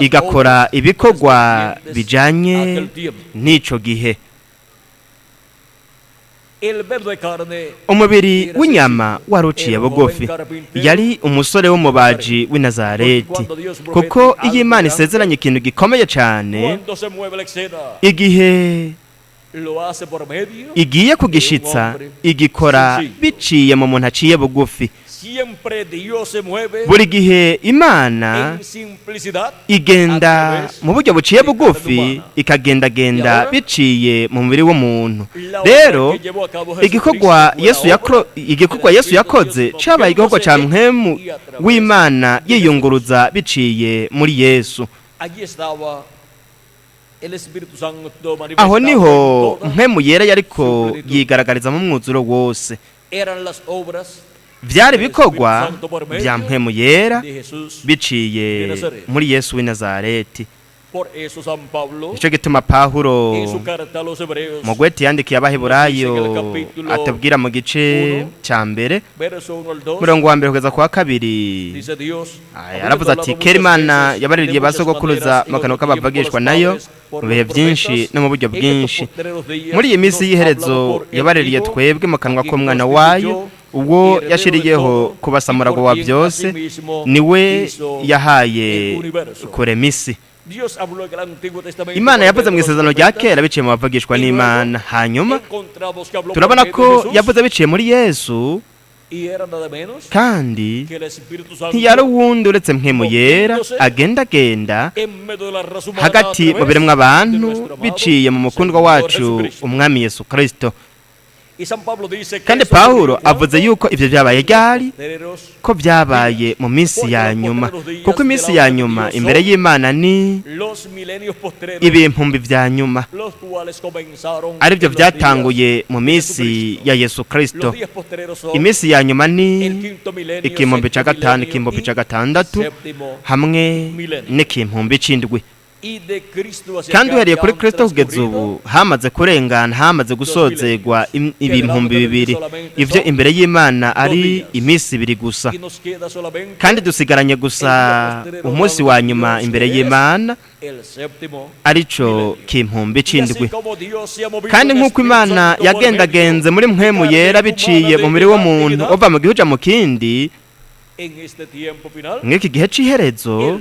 igakora ibikorwa bijanye n'ico gihe. Umubiri w'inyama wari uciye bugufi, yari umusore w'umubaji w'i Nazareti. Kuko iyo Imana isezeranye ikintu gikomeye cyane, igihe igiye kugishitsa, igikora biciye mu muntu aciye bugufi. Buri gihe Imana igenda mu buryo buciye bugufi, ikagendagenda biciye mu mubiri w'umuntu. Rero igikorwa Yesu yakoze cabaye igikorwa ca mpwemu w'Imana yiyunguruza biciye muri Yesu. Aho niho mpwemu yera yariko yigaragariza mu mwuzuro wose. Vyari bikorwa bya mpwemu yera biciye muri Yesu w'i Nazareti. Por eso San Pablo, Nicyo gituma Pawulo en su carta a los Hebreos, mu gwete yandikiye Abaheburayo atubwira mu gice cya mbere, verso 1 al 2, murongo wa mbere kugeza ku wa kabiri, dice Dios, Aya, yaravuze ati: "Kera Imana yabaririye ba sogokuruza mu kanwa k'abavugishwa nayo mu bihe byinshi no mu buryo bwinshi. Muri iyi minsi y'iherezo yabaririye twebwe mu kanwa k'Umwana wayo, uwo yashiriyeho kubasa umurago wa byose, niwe yahaye kurema isi." Imana yavuze mu isezerano rya kera biciye mu bavugishwa n'Imana. Hanyuma turabona ko yavuze biciye muri Yesu, kandi ntiyari uwundi uretse Mpwemu Yera agendagenda hagati mu biremwa abantu biciye mu mukundwa wacu Umwami Yesu Kristo. Kandi Pawulo avuze yuko ibyo byabaye ryari? Ko byabaye mu minsi ya nyuma, kuko iminsi ya nyuma imbere y'Imana ni ibihumbi bya nyuma, aribyo byatanguye mu minsi ya Yesu Kristo. Iminsi ya nyuma ni ikihumbi cya gatanu, ikihumbi cya gatandatu hamwe n'ikihumbi c'indwi. Kandi uhereye kuri Kristo kugeza ubu hamaze kurengana, hamaze gusozegwa 2000, ibyo imbere y'Imana ari iminsi 2 gusa. Kandi dusigaranye gusa umunsi wa nyuma imbere y'Imana, arico k'impumbi c'indwi. Kandi nk'uko Imana yagendagenze muri Mpwemu Yera biciye mu mubiri w'umuntu uva mu gihuja mu kindi, mw'iki gihe c'iherezo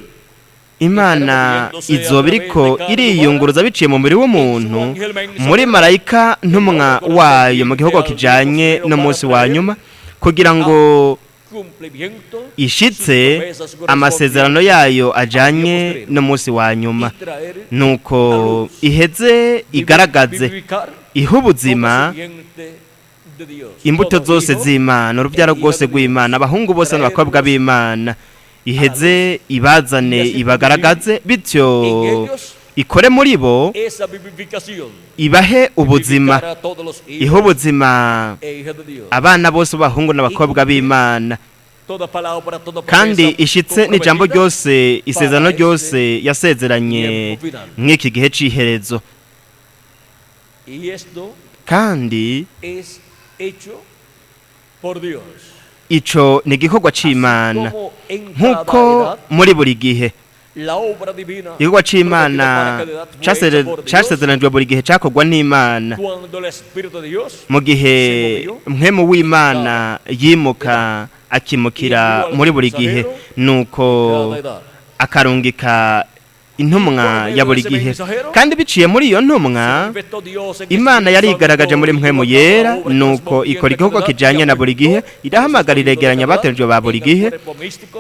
Imana izoba iriko iriyunguruza biciye mu mubiri w'umuntu muri marayika ntumwa wayo mu gihugu kijanye n'umunsi wa nyuma, kugira ngo ishitse amasezerano yayo ajanye n'umunsi wa nyuma, nuko iheze igaragaze iha ubuzima imbuto zose z'Imana, urubyaro rwose rw'Imana, abahungu bose n'abakobwa b'Imana, iheze ibazane ibagaragaze, bityo ikore muri bo, ibahe ubuzima, ihe ubuzima abana bose b'abahungu n'abakobwa b'Imana, kandi ishitse n'ijambo ryose, isezerano ryose yasezeranye mw'iki gihe c'iherezo. Kandi ico ni igikorwa c'Imana, nk'uko muri buri gihe igikorwa c'Imana casezeranijwe buri gihe cakorwa n'Imana. Mu gihe Mpwemu w'Imana yimuka akimukira muri buri gihe, nuko akarungika intumwa ya buri gihe, kandi biciye muri iyo ntumwa Imana yarigaragaje muri Mpwemu Yera, nuko ikora igikorwa kijanye na buri gihe, irahamagara iregeranya abateranijwe ba buri gihe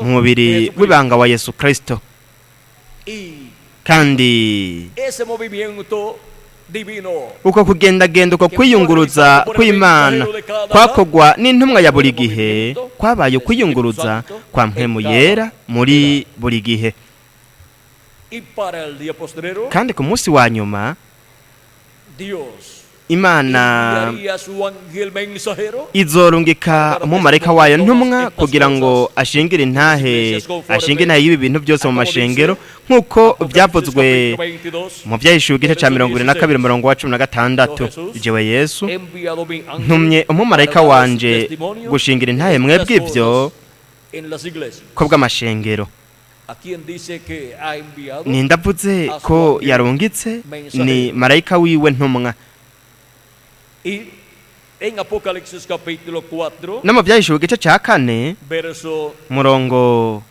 mu mubiri w'ibanga wa Yesu Kristo. Kandi uko kugendagenda, uko kwiyunguruza kw'Imana kwakogwa n'intumwa ya buri gihe, kwabaye ukwiyunguruza kwa Mpwemu Yera muri buri gihe. Kandi ku munsi wa nyuma Imana izorungika umumarayika wayo ntumwa kugira ngo ashingire intahe, ashinge intahe y'ibi bintu byose mu mashengero, nk'uko byavuzwe mu Byahishuwe igice cya 22 umurongo wa 16: "Jewe Yesu ntumye umumarayika wanje gushingira intahe mwebwe ibyo ko bw'amashengero." Nindavuze ko yarungitse ni marayika wiwe ntumwa. No mu Byahishuwe igice cya 4 murongo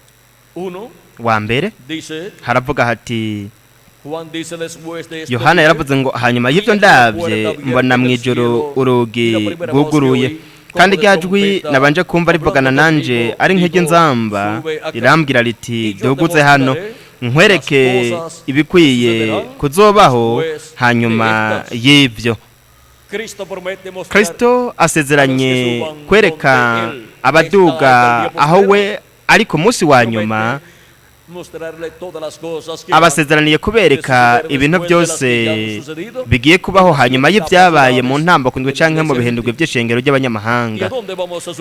wa mbere haravuga hati, Yohana yaravuze ngo: "Hanyuma y'ibyo ndabye mbona mu ijoro urugi rwuguruye, kandi rya jwi nabanje kumva rivugana nanje ari nk'iry'inzamba rirambwira riti: 'Duguze hano nkwereke ibikwiye kuzobaho hanyuma y'ibyo.'" Kristo asezeranye kwereka abaduga aho we ari ku munsi wa nyuma, abasezeraniye kubereka ibintu byose bigiye kubaho hanyuma y'ibyabaye mu ntambakundwe canke mu bihindurwe by'ishengero ry'abanyamahanga.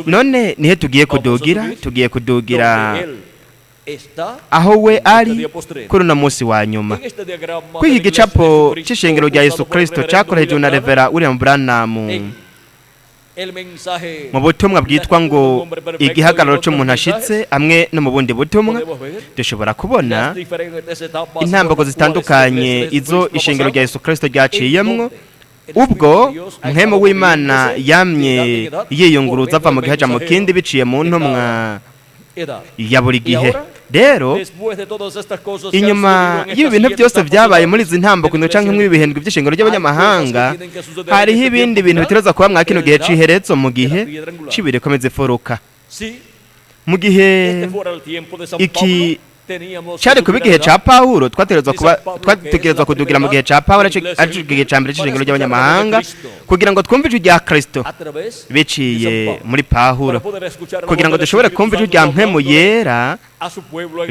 None nihe tugiye kudugira? Tugiye kudugira Aho we ari kuri uno munsi wa nyuma. Kuri iki gicapo c'ishengero rya Yesu Kristo cakoreshejwe na Revera William Branham mu butumwa bwitwa ngo igihagararo c'umuntu ashitse, hamwe no mu bundi butumwa, dushobora kubona intambako zitandukanye izo ishengero rya Yesu Kristo ryaciyemwo, ubwo mpwemu w'Imana yamye yiyunguruza ava mu gihe aja mu kindi biciye mu ntumwa ya buri gihe. Rero inyuma y'ibi bintu byose byabaye muri izi ntambuko canke mw'ibi bihindwi by'ishengero ry'abanyamahanga, hariho ibindi bintu bitegerezwa kuba mwa kino gihe c'iherezo, mu gihe c'ibirekomeza ifuruka. Mu gihe iki cari kuba igihe ca Pawulo, twategerezwa kuba twategerezwa kudugira mu gihe ca Pawulo, arico gihe ca mbere c'ishengero ry'abanyamahanga, kugira ngo twumve ijwi rya Kristo biciye muri Pawulo, kugira ngo dushobore kumva ijwi rya Mpwemu Yera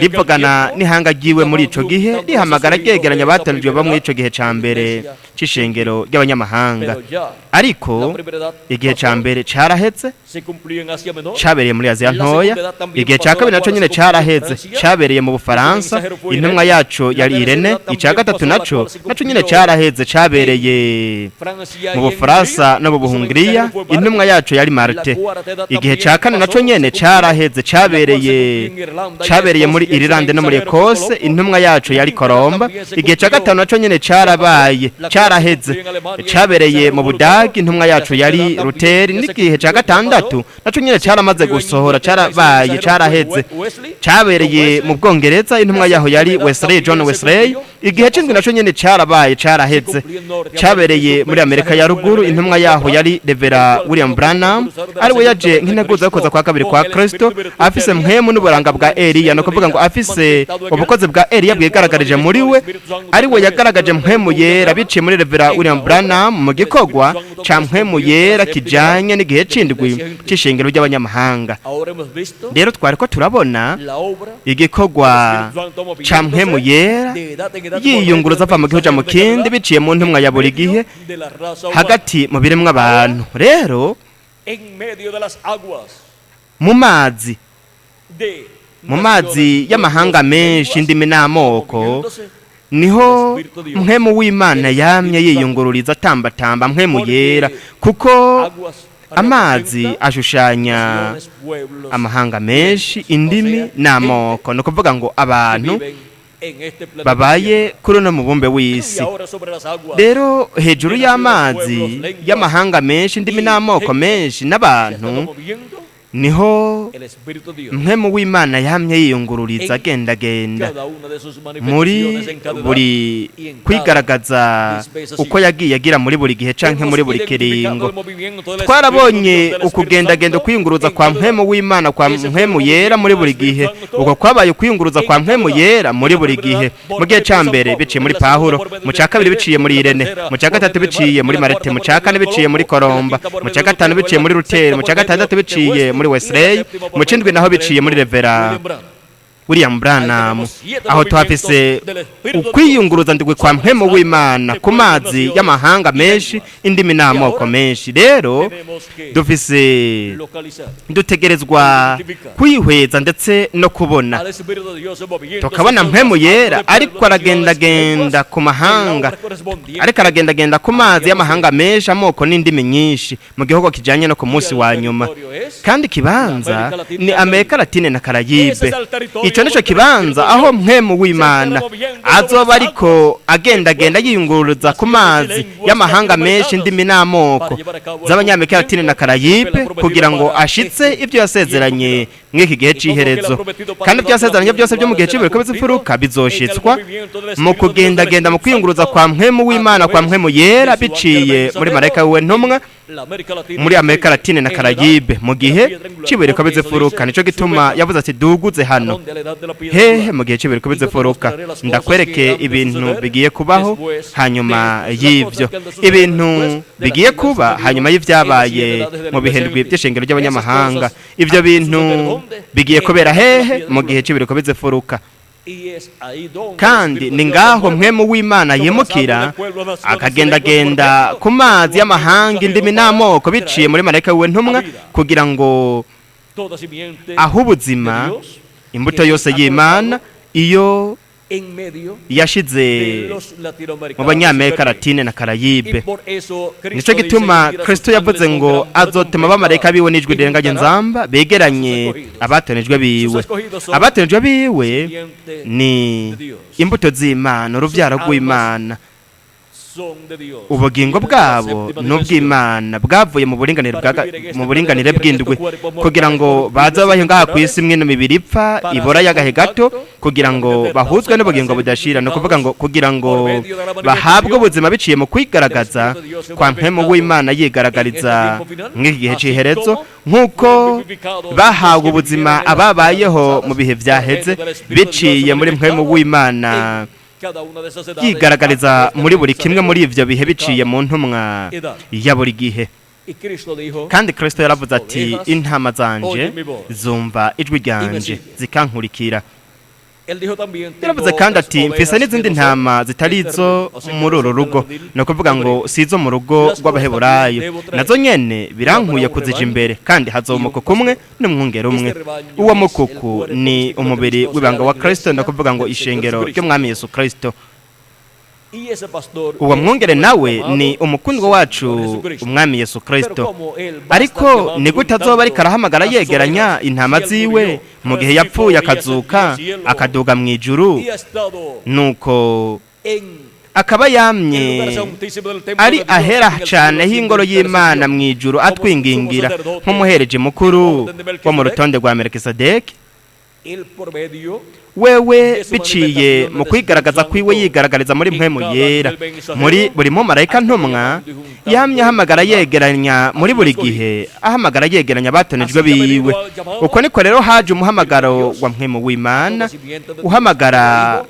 rivugana n'ihanga ryiwe muri ico gihe, rihamagara ryegeranya abatanijwe bo muri ico gihe ca mbere c'ishengero ry'abanyamahanga. Ariko igihe ca mbere caraheze, cabereye muri Aziya Ntoya. Igihe ca kabiri naco nyene caraheze, cabereye mu Bufaransa, intumwa yaco yari Irene. Ica gatatu naco nyene caraheze, cabereye mu Bufaransa no mu Buhungiriya, intumwa yaco yari Marte. Igihe ca kane naco nyene caraheze, cabereye muri Irilande no muri Ekose, intumwa yacu yari Koromba. Igihe ca gatanu naco nyene carabaye, caraheze, cabereye mu Budagi, intumwa yacu yari Ruteri. N'igihe ca gatandatu naco nyene caramaze gusohora, carabaye, caraheze, cabereye mu Bwongereza, intumwa yaho yari Wesley, John Wesley. Igihe c'indwi naco nyene carabaye, caraheze, cabereye muri Amerika ya Ruguru, intumwa yaho yari Revera William Branham, ari we yaje nk'integuza yo kuza kwa kabiri kwa Kristo, afise mpwemu n'uburanga bwa Eliya, no kuvuga ngo afise ubukozi bwa Eliya bwigaragarije muri we, ari we yagaragaje Mpwemu Yera biciye muri Revera William Branham mu gikorwa ca Mpwemu Yera kijanye n'igihe c'indwi c'ishengero ry'abanyamahanga. Rero twari ko turabona igikorwa ca Mpwemu Yera yiyunguruza ava mu gihugu mu kindi biciye mu ntumwa ya buri gihe hagati mu biremwa abantu. Rero mu mazi y'amahanga menshi, indimi n'amoko, niho Mpwemu w'Imana yamye yiyungururiza atambatamba, Mpwemu Yera, kuko amazi ashushanya amahanga menshi, indimi n'amoko, ni ukuvuga ngo abantu babaye kuri uno mubumbe w'isi. Rero hejuru y'amazi y'amahanga menshi, indimi n'amoko menshi n'abantu, niho Mpwemu w'Imana yamye yiyungururiza agendagenda muri buri kwigaragaza uko yagiye agira muri buri gihe canke muri buri kiringo. Twarabonye ukugendagenda, kwiyunguruza kwa Mpwemu w'Imana, kwa Mpwemu Yera muri buri gihe. Uko kwabaye ukwiyunguruza kwa Mpwemu Yera muri buri gihe: mu gihe ca mbere biciye muri Pawulo, mu ca kabiri biciye muri Irene, mu ca gatatu biciye muri Marite, mu ca kane biciye muri Koromba, mu ca gatanu biciye muri Ruteri, mu ca gatandatu biciye muri Wesley, mu cindwi naho biciye muri Revera William Branham. Aho tuhafise ukwiyunguruza ndwi kwa Mpwemu w'Imana ku mazi y'amahanga menshi, indimi n'amoko menshi. Rero dufise dutegerezwa kwihweza ndetse no kubona, tukabona Mpwemu Yera ariko aragendagenda ku mahanga, ariko aragendagenda ku mazi y'amahanga menshi, amoko n'indimi nyinshi, mu gihugu kijanye no ku munsi wa nyuma. Kandi ikibanza ni Amerika Latine na Karayibe. Ico nico kibanza aho Mpwemu w'Imana azoba ariko agendagenda yiyunguruza ku mazi y'amahanga menshi, indimi n'amoko z'Abanyamerika Latine na Karayibe, kugira ngo ashitse ibyo yasezeranye mw'iki gihe c'iherezo. Kandi ibyo yasezeranye byose byo mu gihe c'ibiriko bizimfuruka bizoshitswa mu kugendagenda, mu kwiyunguruza kwa Mpwemu w'Imana, kwa Mpwemu Yera, biciye muri marayika wiwe ntumwa muri Amerika Latine na Karayibe mu gihe c'ibiriko bizifuruka. Nico gituma yavuze ati: "Duguze hano." Hehe? Mu gihe c'ibiriko bizifuruka. "Ndakwereke ibintu bigiye kubaho hanyuma y'ivyo." Ibintu bigiye kuba hanyuma y'ivyabaye mu bihendwi by'ishengero ry'abanyamahanga, ivyo bintu bigiye kubera hehe? Mu gihe c'ibiriko bizifuruka. Kandi ni ngaho Mpwemu w'Imana yimukira akagendagenda ku mazi y'amahanga, indimi n'amoko, biciye muri marayika wiwe ntumwa, kugira ngo aho ubuzima Imbuto yose y'Imana iyo yashize mu Banyamerika Latine na Karayibe. Nicyo gituma Kristo yavuze ngo azotema abamarayika biwe n'ijwi rirenga nzamba, begeranye abatonejwe biwe. Abatonejwe biwe ni imbuto z'Imana, urubyaro rw'Imana. Ubugingo bwabo n'ubw'Imana bwavuye mu buringanire bw'indwi, kugira ngo baze babahe ngaha ku isi mwino mibiri ipfa ibora y'agahe gato, kugira ngo bahuzwe n'ubugingo budashira. Ni ukuvuga ngo kugira ngo bahabwe ubuzima biciye mu kwigaragaza kwa Mpemu w'Imana, yigaragariza mw'iki gihe cy'iherezo, nk'uko bahawe ubuzima ababayeho mu bihe byaheze biciye muri Mpemu w'Imana, yigaragariza muri buri kimwe muri ivyo bihe biciye mu ntumwa ya buri gihe. Kandi Kristo yaravuze ati: "Intama zanje zumva ijwi ryanje, zikankurikira." Yaravuze kandi ati: "Mfise n'izindi ntama zitari izo muri uru rugo", ni ukuvuga ngo si izo mu rugo rw'Abaheburayo. "Nazo nyene birankuye kuzija imbere, kandi hazoba umukuku umwe n'umwungere umwe." Uwo mukuku ni umubiri w'ibanga wa Kristo, ni ukuvuga ngo ishengero ry'Umwami Yesu Kristo. Uwo mwungere nawe ni umukundwa wacu, Umwami Yesu Kristo. Ariko ni gute azoba ariko arahamagara yegeranya intama ziwe mu gihe yapfuye, akazuka, akaduga mu ijuru, nuko akaba yamye ari ahera cyane h'ingoro y'Imana mu ijuru, atwingingira nk'umuhereje mukuru wo mu rutonde rwa Melikisedeki? Wewe biciye mu kwigaragaza kwiwe, yigaragariza muri Mpwemu Yera, muri buri mumarayika ntumwa yamye ahamagara yegeranya muri buri gihe, ahamagara yegeranya abatonejwe biwe. Uko niko rero haje umuhamagaro wa Mpwemu w'Imana, uhamagara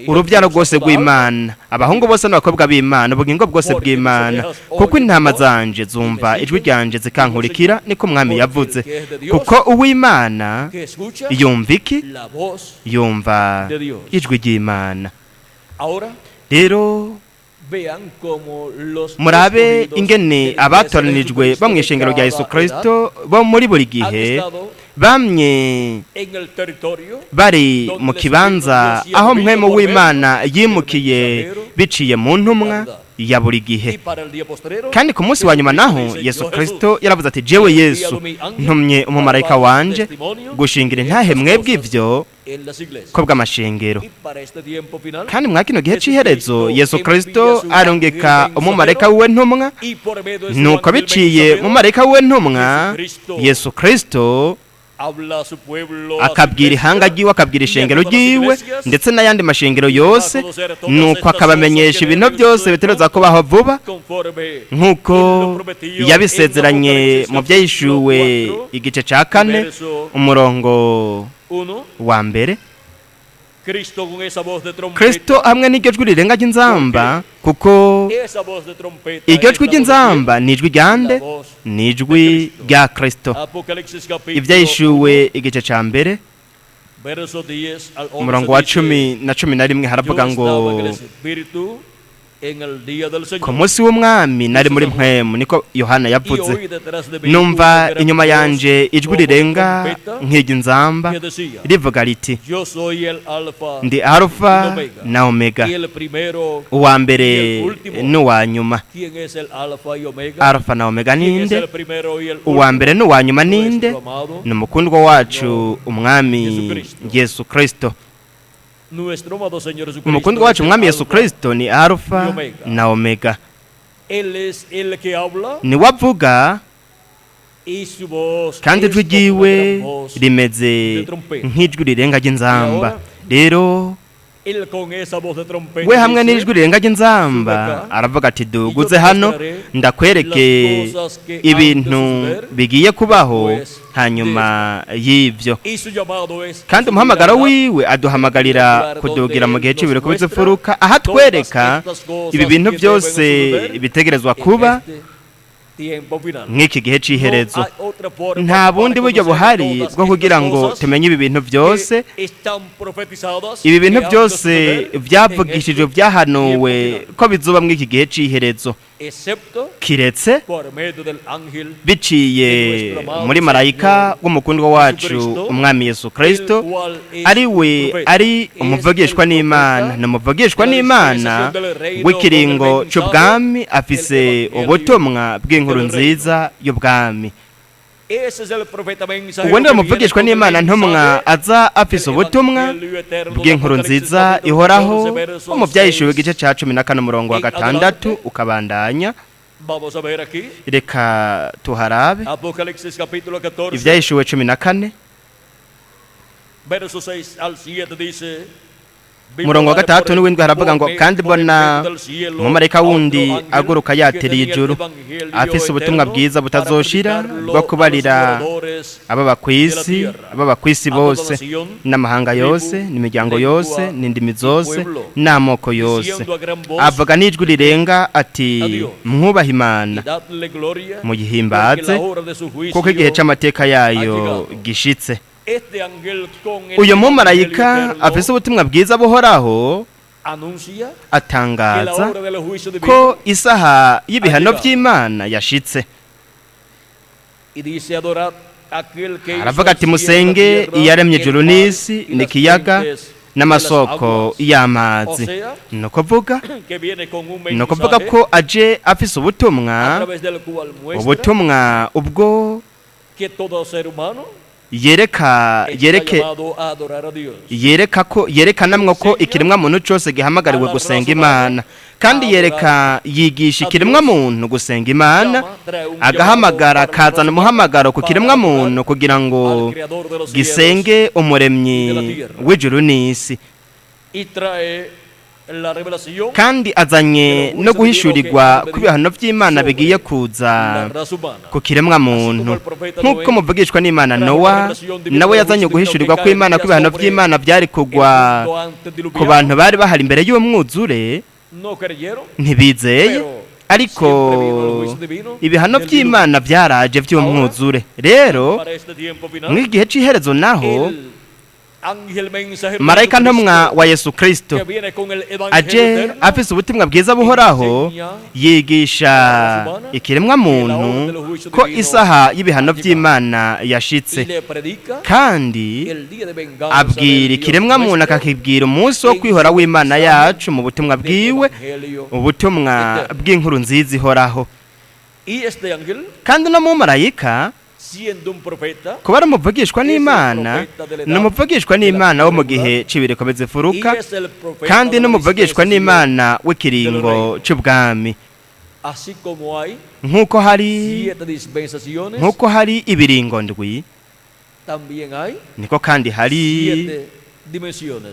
urubyaro rwose rw'Imana, abahungu bose n'abakobwa b'Imana, ubugingo bwose bw'Imana. "Kuko intama zanje zumva ijwi ryanje, zikankurikira", niko Umwami yavuze. Kuko uw'Imana yumva iki? Yumva ijwi ry'Imana. Rero murabe ingene abatoranijwe bo mu ishengero rya Yesu Kristo bo muri buri gihe bamye bari mu kibanza aho Mpwemu w'Imana yimukiye biciye mu ntumwa ya buri gihe. Kandi ku munsi wa nyuma naho, Yesu Kristo yaravuze ati: "Jewe Yesu ntumye umumarayika wanje gushingira intahe mwebwe ivyo ko bw'amashengero." Kandi mwa kino gihe c'iherezo, Yesu Kristo arungika umumarayika wiwe ntumwa. Nuko biciye mu marayika wiwe ntumwa, Yesu Kristo akabwira ihanga ryiwe, akabwira ishengero ryiwe ndetse n'ayandi mashengero yose, nuko akabamenyesha ibintu byose bitegerezwa kubaho vuba, nk'uko yabisezeranye mu Byahishuwe igice cya 4, umurongo wa 1. Kristo hamwe n'iryo jwi rirenga ry'inzamba, kuko iryo jwi ry'inzamba ni ijwi ryande? Ni ijwi rya Kristo. Ibyahishuwe igice cya 1, umurongo wa 10 na 11, haravuga ngo: "Ku munsi w'Umwami nari muri Mpwemu", niko Yohana yavuze, "numva inyuma yanje ijwi rirenga nk'iry'inzamba rivuga riti: Ndi Arufa na Omega, uwa mbere n'uwa nyuma." Arufa na Omega ninde? Uwa mbere n'uwa nyuma ninde? Ni umukundwa wacu, Umwami Yesu Kristo. Umukundwa wacu, Umwami Yesu Kristo, ni Arufa na Omega. Niwe avuga, kandi ijwi ryiwe rimeze nk'ijwi rirenga ry'inzamba. Rero we hamwe n'ijwi rirenga ry'inzamba aravuga ati: "Duguze hano, ndakwereke ibintu bigiye kubaho hanyuma y'ibyo." Kandi umuhamagaro wiwe aduhamagarira kudugira mu gihe cy'ibiro kubitse, aho atwereka ibi bintu byose bitegerezwa kuba. tiempo final. Mw'iki gihe c'iherezo No hay otra forma nta para bundi buryo conocer buhari todas bwo kugira estas ngo cosas tumenye ibi bintu byose, que están profetizadas, ibi bintu que han de byose suceder en byavugishijwe, este byahanuwe tiempo final, ko bizuba mw'iki gihe c'iherezo, excepto kiretse por medio del ángel biciye muri marayika w'umukundwa wacu umwami Yesu Kristo, el cual es ari we profeta. ari Es umuvugishwa el n'Imana, profeta ni umuvugishwa de la n'Imana dispensación del reino w'ikiringo con el c'ubwami, mensaje afise del evangelio ubutumwa bw'inkuru del reino. nziza y'ubwami. Ese es el profeta mensajero Uwo niwe que viene muvugishwa con el n'Imana ntumwa mensaje aza afise del ubutumwa evangelio eterno de bw'inkuru Apocalipsis nziza capítulo ihoraho 14, verso wo mu Byahishuwe 6. igice ca 14 umurongo wa En 6 adelante. ukabandanya. Vamos a ver aquí Reka tuharabe Apocalipsis capítulo 14, Ibyahishuwe 14 verso 6 al 7 dice: umurongo wa 6 n'uwindwi haravuga ngo: "Kandi mbona umumarayika wundi aguruka yatiriye ijuru, afise ubutumwa bwiza butazoshira bwo kubarira ababa ku isi bose n'amahanga yose n'imiryango yose n'indimi zose n'amoko yose, avuga n'ijwi rirenga ati: mwubahe Imana, muyihimbaze, kuko igihe c'amateka yayo gishitse." Uyu mumarayika afise ubutumwa bwiza buhoraho atangaza ko isaha y'ibihano by'Imana yashitse. Aravuga ati: "Musenge iyaremye ijuru n'isi n'ikiyaga n'amasoko y'amazi." Ni ukuvuga ko aje afise ubutumwa, ubutumwa ubwo yereka yereke yereka ko yerekanamwo ko ikiremwa muntu cyose gihamagariwe gusenga Imana, kandi yereka yigisha ikiremwa muntu gusenga Imana, agahamagara akazana umuhamagaro ku kiremwa muntu kugira ngo gisenge umuremyi w'ijuru n'isi, kandi azanye no guhishurirwa kw'ibihano by'Imana bigiye kuza ku kiremwa muntu, nk'uko muvugishwa n'Imana Nowa nawe yazanye guhishurirwa kw'Imana kw'ibihano by'Imana byari kugwa ku bantu bari bahari imbere y'umwuzure. Ntibizeye, ariko ibihano by'Imana byaraje by'umwuzure. Rero mw'igihe cy'iherezo naho, marayika ntumwa wa Yesu Kristo aje afise ubutumwa bwiza buhoraho, yigisha ikiremwa muntu ko isaha y'ibihano by'Imana yashitse, kandi abwira ikiremwa muntu akakibwira umunsi wo kwihora w'Imana yacu mu butumwa bwiwe, ubutumwa bw'inkuru nziza ihoraho. Kandi no mu marayika kuba ari umuvugishwa n'Imana, ni umuvugishwa n'Imana wo mu gihe c'ibiriko bizifuruka, kandi n'umuvugishwa n'Imana w'ikiringo c'ubwami. Nk'uko hari ibiringo ndwi, niko kandi hari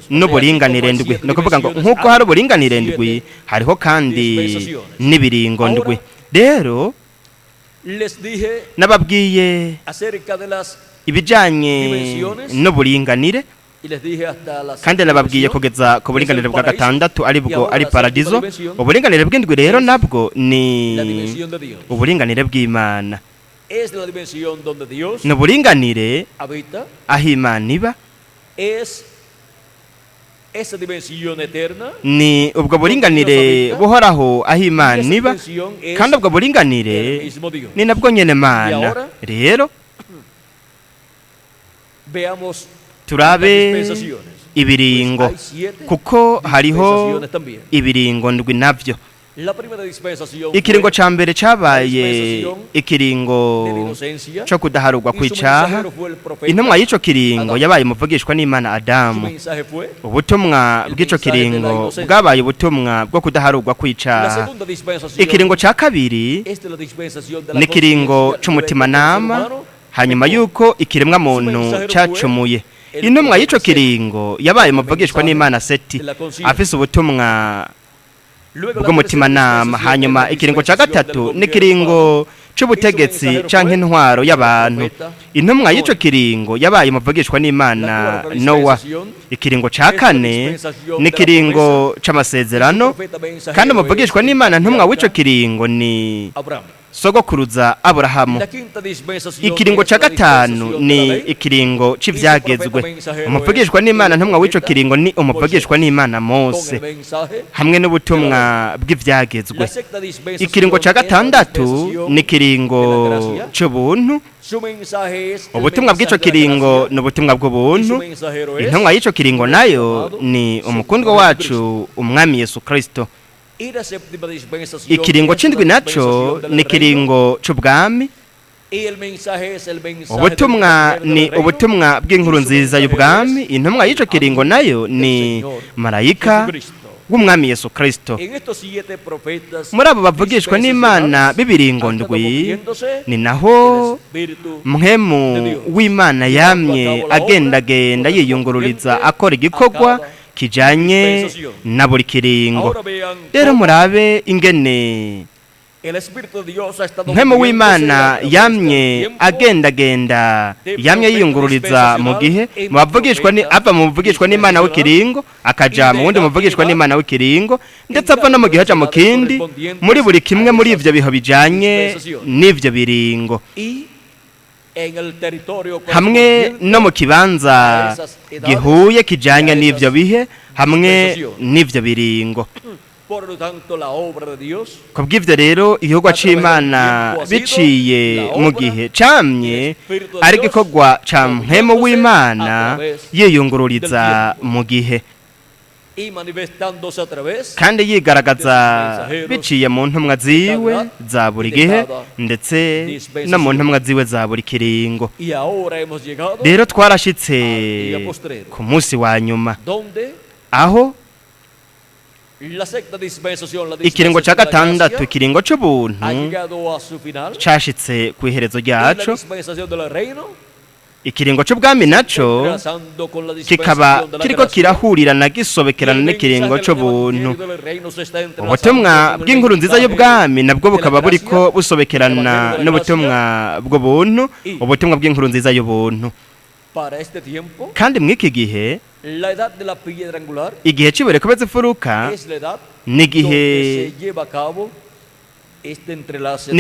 n'uburinganire ndwi. Ni ukuvuga ngo nk'uko hari uburinganire ndwi, hariho kandi n'ibiringo ndwi. Rero nababwiye ibijyanye n'uburinganire, kandi nababwiye kugeza ku buringanire bwa gatandatu, ari bwo ari paradizo. Uburinganire bw'indwi rero nabwo ni uburinganire bw'Imana, ni uburinganire aho Imana iba, ni ubwo buringanire buhoraho aho Imana iba, kandi ubwo buringanire ni nabwo nyene Mana. Rero turabe ibiringo, kuko hariho ibiringo ndwi nabyo. Ikiringo ca mbere cabaye ikiringo co kudaharurwa kw'icaha. Intumwa y'ico kiringo yabaye umuvugishwa n'Imana Adamu. Ubutumwa bw'ico kiringo bwabaye ubutumwa bwo kudaharurwa kw'icaha. Ikiringo ca kabiri ni ikiringo c'umutimanama hanyuma yuko ikiremwa muntu cacumuye. Intumwa y'ico kiringo yabaye umuvugishwa n'Imana Seti, afise ubutumwa bw'umutimanama. Hanyuma ikiringo cya gatatu n'ikiringo c'ubutegetsi canke intwaro y'abantu. Intumwa y'ico kiringo yabaye umuvugishwa n'Imana Nowa. Ikiringo ca kane n'ikiringo c'amasezerano, kandi umuvugishwa n'Imana ntumwa w'ico kiringo ni Sogokuruza Aburahamu. Ikiringo cya gatanu ni ikiringo cy'ibyagezwe. Umuvugishwa n'Imana ntumwa w'icyo kiringo ni umuvugishwa n'Imana Mose hamwe n'ubutumwa bw'ibyagezwe. Ikiringo cya gatandatu ni ikiringo cy'ubuntu. Ubutumwa bw'icyo kiringo ni ubutumwa bw'ubuntu. Intumwa y'icyo kiringo nayo ni umukundwa wacu umwami Yesu Kristo. Ikiringo c'indwi naco ni ikiringo c'ubwami. Ubutumwa ni ubutumwa bw'inkuru nziza y'ubwami. Intumwa y'ico kiringo nayo ni marayika w'umwami Yesu Kristo. Muri abo bavugishwa n'Imana b'ibiringo ndwi ni naho mpwemu w'Imana yamye agendagenda yiyungururiza akora igikorwa kijanye na buri kiringo. Rero murabe ingene mpwemu w'Imana yamye agendagenda, yamye yiyungururiza mu gihe mu bavugishwa ni ava mu bavugishwa n'Imana w'ikiringo akaja mu wundi muvugishwa n'Imana w'ikiringo, ndetse ava no mu gihe aja mu kindi, muri buri kimwe muri ivyo biho bijanye n'ivyo biringo, hamwe no mu kibanza gihuye kijanye n'ivyo bihe hamwe n'ivyo biringo. Kubw'ivyo rero igikorwa c'Imana biciye mu gihe camye ari igikorwa ca mpwemu w'Imana yiyungururiza mu gihe kandi yigaragaza biciye mu ntumwa ziwe za buri gihe ndetse no mu ntumwa ziwe za buri kiringo. Rero twarashitse ku munsi wa nyuma aho ikiringo cya gatandatu, ikiringo c'ubuntu, cashitse ku iherezo ryaco. Ikiringo c'ubwami naco kikaba kiriko kirahurirana gisobekerana n'ikiringo c'ubuntu. Ubutumwa bw'inkuru nziza y'ubwami nabwo bukaba buriko busobekerana n'ubutumwa bw'ubuntu, ubutumwa bw'inkuru nziza y'ubuntu. Kandi mw'iki gihe, igihe c'ibuye rikobeza imfuruka ni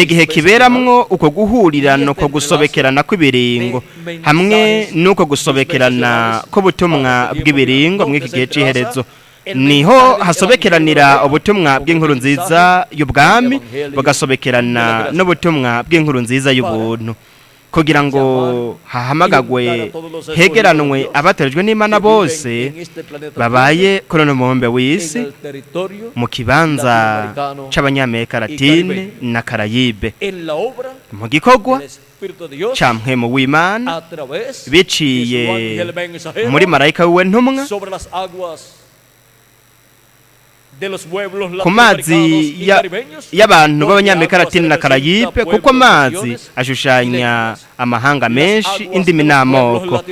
igihe kiberamwo uko guhurirana, uko gusobekerana kw'ibiringo hamwe n'uko gusobekerana k'ubutumwa bw'ibiringo. Mw'iki gihe c'iherezo niho hasobekeranira ubutumwa bw'inkuru nziza y'ubwami bugasobekerana n'ubutumwa bw'inkuru nziza y'ubuntu, kugira ngo hahamagagwe hegeranwe abatorejwe n'Imana bose babaye kuri uno mubumbe w'isi mu kibanza c'Abanyamerika Latine na Karayibe, mu gikorwa ca mpwemu w'Imana biciye muri marayika wiwe ntumwa ku mazi y'abantu b'Abanyamerika Latine na Karayibe, kuko amazi ashushanya amahanga menshi, indimi n'amoko.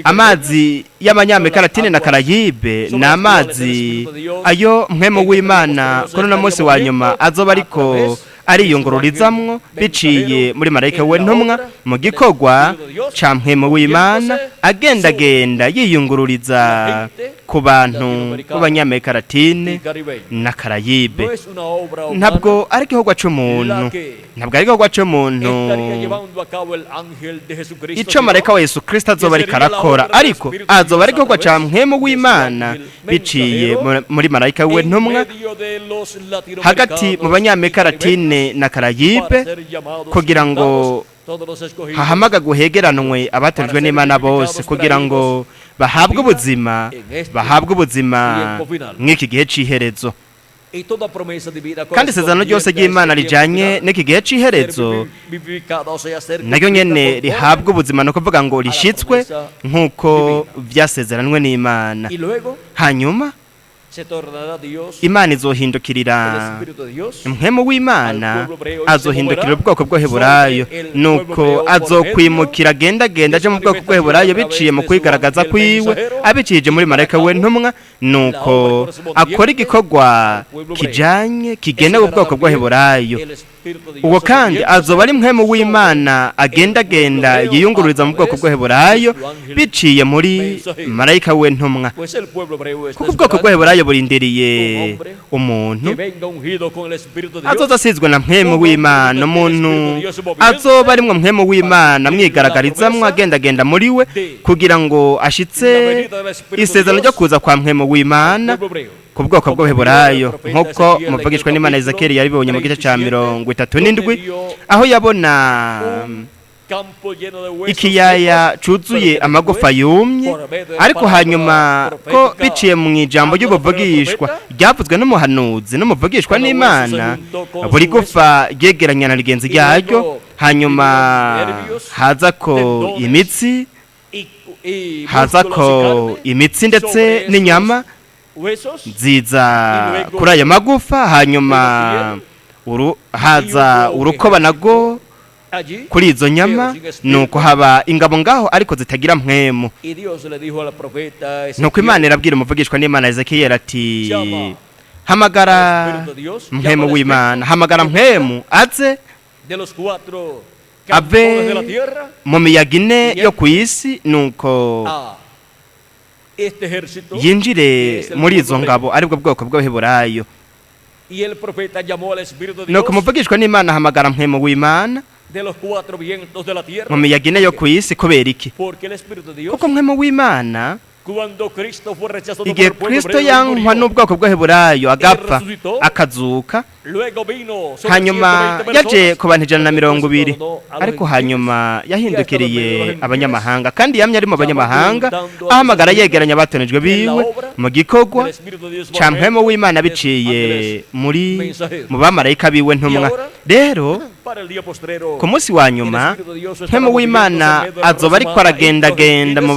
Amazi y'Abanyamerika Latine na Karayibe ni amazi ayo mpwemu w'Imana kuri uno munsi wa nyuma azoba ariko ariyungururizamwo biciye muri marayika we ntumwa mu gikorwa ca mpwemu w'Imana agendagenda yiyungururiza ku bantu b'Abanyamerika Latine na Karayibe. Ntabwo ari igikorwa c'umuntu, ntabwo ari igikorwa c'umuntu ico marayika wa Yesu Kristo azoba ariko arakora, ariko azoba ari igikorwa ca mpwemu w'Imana biciye muri marayika we ntumwa hagati mu Banyamerika Latine na Karayibe, kugira ngo hahamagagwe hegeranwe abatorejwe n'Imana bose, kugira ngo bahabwe ubuzima, bahabwe ubuzima mw'iki gihe c'iherezo. Kandi isezerano ryose ry'Imana rijanye n'iki gihe c'iherezo naryo nyene rihabwa ubuzima, no kuvuga ngo rishitswe nk'uko vyasezeranwe n'Imana. Hanyuma Imana izohindukirira mpwemu w'Imana azohindukirira ubwoko bw'Heburayo, nuko azokwimukira agendagenda aje mu bwoko bw'Heburayo biciye mu kwigaragaza kwiwe abicishije muri marayika we ntumwa, nuko akora igikorwa kijanye kigenewe ubwoko bw'Heburayo. Uwo kandi azoba ari Mpwemu w'Imana agendagenda yiyungururiza mu bwoko bw'Abaheburayo biciye muri marayika we ntumwa, kuko ubwoko bw'Abaheburayo burindiriye umuntu azoza asizwe na Mpwemu w'Imana, umuntu azoba arimwo Mpwemu w'Imana amwigaragarizamwo agendagenda muri we, kugira ngo ashitse isezerano ryo kuza kwa Mpwemu w'Imana ku bwoko bw'Abaheburayo, nk'uko muvugishwa n'Imana Ezekiyeli yabibonye mu gice cya 37, aho yabona ikiyaya cuzuye amagufa yumye, ariko hanyuma ko biciye mu ijambo ry'ubuvugishwa ryavuzwe n'umuhanuzi n'umuvugishwa n'Imana, buri gufa ryegeranya na rigenzi ryaryo, hanyuma haza ko imitsi, haza ko imitsi ndetse n'inyama nziza kuri ayo magufa, hanyuma haza urukoba nago kuri izo nyama, nuko haba ingabo ngaho ariko zitagira mpwemu. Nuko Imana irabwira umuvugishwa n'Imana Ezekiyeli ati: hamagara Mpwemu w'Imana, hamagara Mpwemu aze ave mu miyaga ine yo ku isi, nuko yinjire muri izo ngabo, aribwo bwoko bw'Abaheburayo. Nuko umuvugishwa n'Imana ahamagara Mpwemu w'Imana mu miyaga ine yo ku isi. Kubera iki? Kuko Mpwemu w'Imana, igihe Kristo yankwa n'ubwoko bw'Abaheburayo agapfa akazuka, hanyuma yaje ku bantu 120, ariko hanyuma yahindukiriye abanyamahanga, kandi yamye ari mu banyamahanga, ahamagara yegeranya abatonejwe biwe mu gikorwa ca Mpwemu w'Imana biciye muri mu bamarayika biwe ntumwa. Rero ku munsi wa nyuma Mpwemu w'Imana azoba ariko aragendagenda mu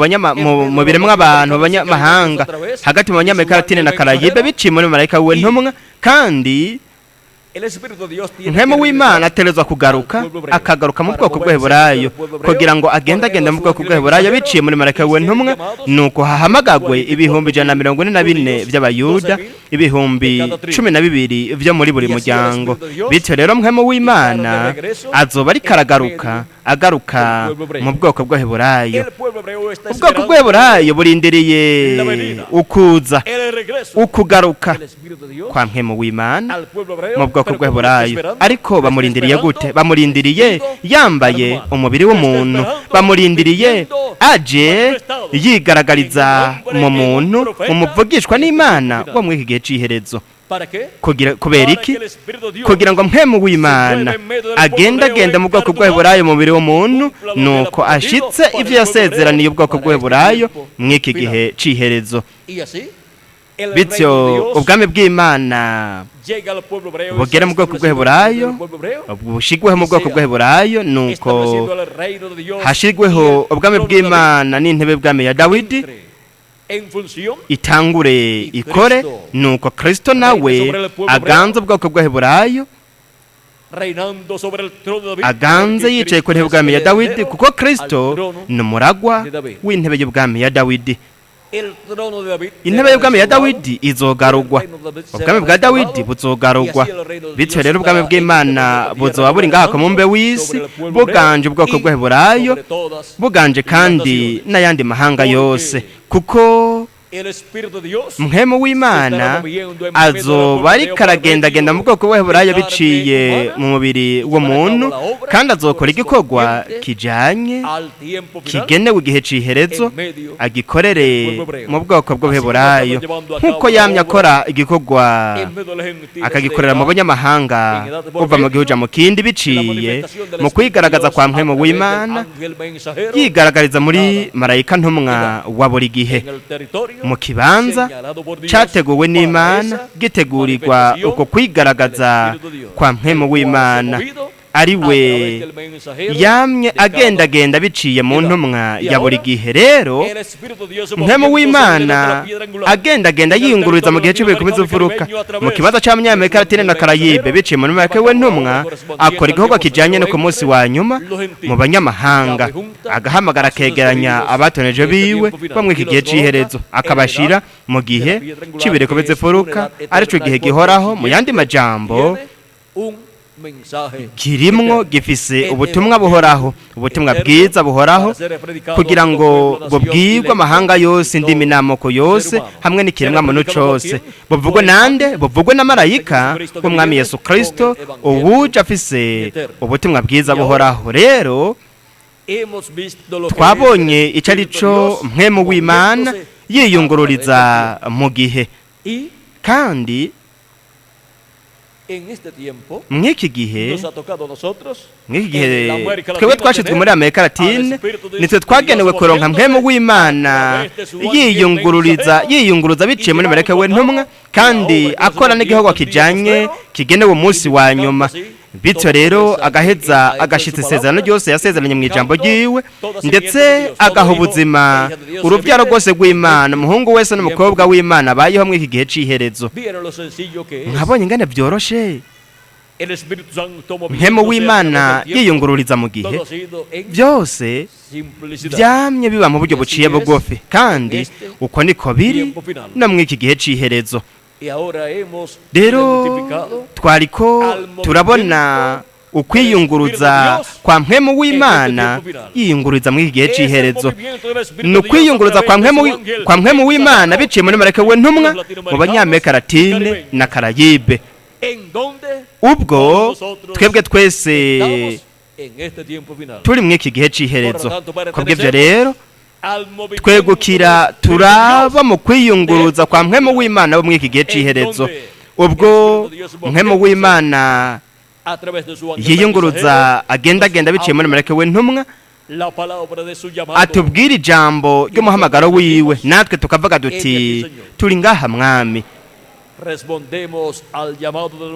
biremwa abantu b'abanyamahanga, hagati mu Banyamerika Latine na Karayibe, biciye muri marayika wiwe ntumwa, kandi Mpwemu w'Imana aterezwa kugaruka, akagaruka mu bwoko bw'Abaheburayo, kugira ngo agendagenda mu bwoko bw'Abaheburayo biciye muri marayika wiwe ntumwa, nuko hahamagagwe 144,000 by'Abayuda, 12,000 byo muri buri muryango. Bityo rero Mpwemu w'Imana azoba ariko aragaruka, agaruka mu bwoko bw'Abaheburayo. Ubwoko bw'Abaheburayo burindiriye ukuza, ukugaruka kwa Mpwemu w'Imana mu bwoko bw'Abaheburayo. Ariko bamurindiriye gute? Bamurindiriye yambaye umubiri w'umuntu, bamurindiriye aje yigaragariza mu muntu, umuvugishwa n'Imana wo muri iki gihe c'iherezo. Kubera iki? Kugira ngo Mpwemu w'Imana agendagenda mu bwoko bw'Abaheburayo mu mubiri w'umuntu, nuko ashitse ivyo yasezeraniye ubwoko bw'Abaheburayo mw'iki gihe c'iherezo. Bityo ubwami bw'Imana bugere mu bwoko bw'Abaheburayo, bushigweho mu bwoko bw'Abaheburayo, nuko hashirweho ubwami bw'Imana n'intebe bw'ami ya Dawidi itangure ikore, nuko Kristo nawe aganze ubwoko bw'Abaheburayo, aganze yicaye ku ntebe bw'ami ya Dawidi, kuko Kristo ni umuragwa w'intebe y'ubwami ya Dawidi. Intebe y'ubwami ya Dawidi izogarugwa, ubwami bwa Dawidi buzogarugwa. Bityo rero ubwami bw'Imana buzoba buri ngaha ku mumbe w'isi, buganje ubwoko bw'Abaheburayo, buganje kandi n'ayandi mahanga yose, kuko Mpwemu w'Imana azoba ariko aragendagenda mu bwoko bw'Abaheburayo biciye mu mubiri w'umuntu, kandi azokora igikorwa kijanye kigenewe igihe c'iherezo, agikorere mu bwoko bw'Abaheburayo, nk'uko yamye akora igikorwa akagikorera mu banyamahanga kuva mu gihugu mu kindi, biciye mu kwigaragaza kwa Mpwemu w'Imana yigaragariza muri marayika ntumwa wa buri gihe, mu kibanza cyateguwe n'Imana, gitegurirwa uko kwigaragaza kwa Mpwemu w'Imana, ari we yamye agendagenda biciye mu ntumwa ya buri gihe. Rero Mpwemu w'Imana agendagenda yiyungururiza mu gihe cy'ibikomeza imfuruka mu kibanza cy'Abanyamerika Latine na Karayibe, biciye muri marayika we ntumwa, akora igikorwa kijanye no ku munsi wa nyuma mu banyamahanga, agahamagara akegeranya abatoneje biwe bamwe iki gihe c'iherezo, akabashira mu gihe cy'ibikomeza imfuruka, arico gihe gihoraho. Mu yandi majambo, Kirimwo gifise ubutumwa buhoraho, ubutumwa bwiza buhoraho, kugira ngo bubwirwe amahanga yose, indimi n'amoko yose, hamwe n'ikiremwa muntu cose. Buvugwe nande? Buvugwe na marayika w'Umwami Yesu Kristo, uwuje afise ubutumwa bwiza buhoraho. Rero twabonye ico ari co Mpwemu w'Imana yiyungururiza mu gihe. Kandi mw'iki gihe, mw'iki gihe twebwe twashizwe muri Amerika Latine, nitwe twagenewe kuronka Mpwemu w'Imana yiyungururiza, yiyunguruza biciye muri marayika we ntumwa, kandi akora n'igikorwa kijanye kigenewe umunsi wa nyuma. Bityo rero agaheza agashitsa isezerano ryose yasezeranye mu ijambo ryiwe, ndetse agaha ubuzima urubyaro rwose rw'Imana, umuhungu wese n'umukobwa w'Imana abayeho muri iki gihe c'iherezo. Mwabonye ingene byoroshe Mpwemu w'Imana yiyungururiza mu gihe? Byose byamye biba mu buryo buciye bugufi, kandi uko niko biri no muri iki gihe c'iherezo. Rero twariko turabona ukwiyunguruza kwa Mpwemu w'Imana yiyunguriza muri iki gihe c'iherezo. Ni ukwiyunguruza kwa Mpwemu w'Imana biciye muri marayika we ntumwa mu Banyamerika Latine na Karayibe, ubwo twebwe twese turi muri iki gihe c'iherezo. Kubw'ivyo rero twegukira turaba mu kwiyunguruza kwa Mpwemu w'Imana bo muri iki gihe c'iherezo, ubwo Mpwemu w'Imana yiyunguruza, agendagenda biciye muri marayika we ntumwa, atubwira ijambo ry'umuhamagaro wiwe, natwe tukavuga duti: "Turi ngaha, Mwami."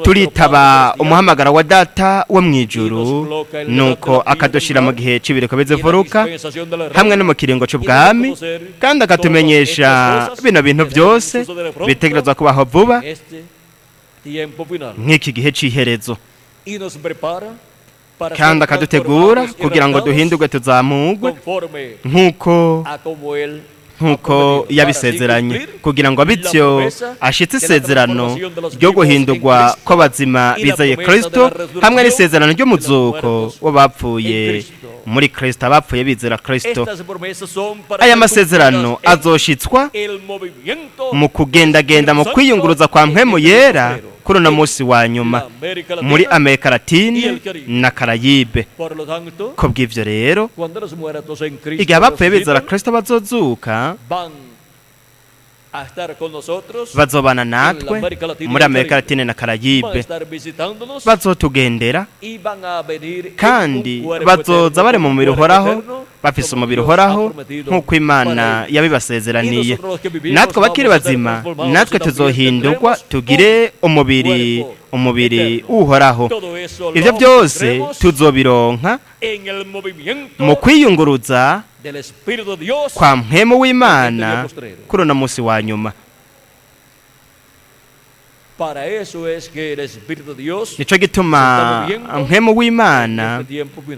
Turitaba umuhamagaro wa Data wo mu ijuru, nuko akadushira mu gihe c'ibireko bizivuruka hamwe no mu kiringo c'ubwami, kandi akatumenyesha bino bintu byose bitegerezwa kubaho vuba nk'iki gihe c'iherezo, kandi akadutegura kugira ngo duhindurwe, tuzamugwe nk'uko yabisezeranye, kugira ngo bityo ashitse isezerano ryo guhindurwa kw'abazima bizeye Kristo, hamwe n'isezerano ry'umuzuko w'abapfuye muri Kristo, abapfuye bizera Kristo. Aya masezerano azoshitswa mu kugendagenda, mu kwiyunguruza kwa Mpwemu Yera kuri uno munsi wa nyuma muri Amerika Latine na Karayibe. Ko bw'ivyo rero, igihe abapfuye bizera Kristo bazozuka, bazobana natwe muri Amerika Latine na Karayibe, bazotugendera, kandi bazoza bari mu mubiri uhoraho, bafise umubiri uhoraho nk'uko Imana yabibasezeraniye. Natwe abakiri bazima, natwe tuzohindurwa tugire umubiri uhoraho. Ibyo byose tuzobironka mu kwiyunguruza kwa Mpwemu w'Imana kuri uno munsi wa nyuma. Para eso es que el Espíritu de Dios Nico gituma Mpwemu w'Imana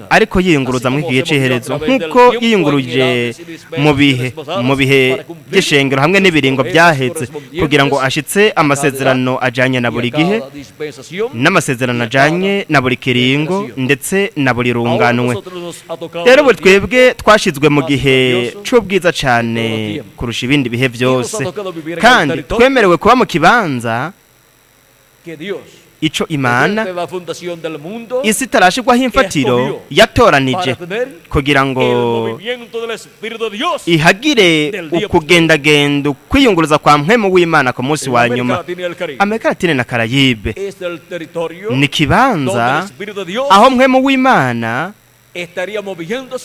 ariko yiyunguruza mu gihe c'iherezo, nk'uko yiyunguruje mu bihe by'ishengero hamwe n'ibiringo byahetse, kugira ngo ashitse amasezerano ajanye na buri gihe, n'amasezerano ajanye na buri kiringo, ndetse na buri runganwe. Rero ubu twebwe twashizwe mu gihe c'ubwiza cane kurusha ibindi bihe byose, kandi twemerewe kuba mu kibanza ico Imana, isi itarashirwaho imfatiro, yatoranije kugira ngo ihagire ukugendagenda, ukwiyunguruza kwa Mpwemu w'Imana ku munsi wa nyuma. Amerika Latine na Karayibe ni ikibanza aho Mpwemu w'Imana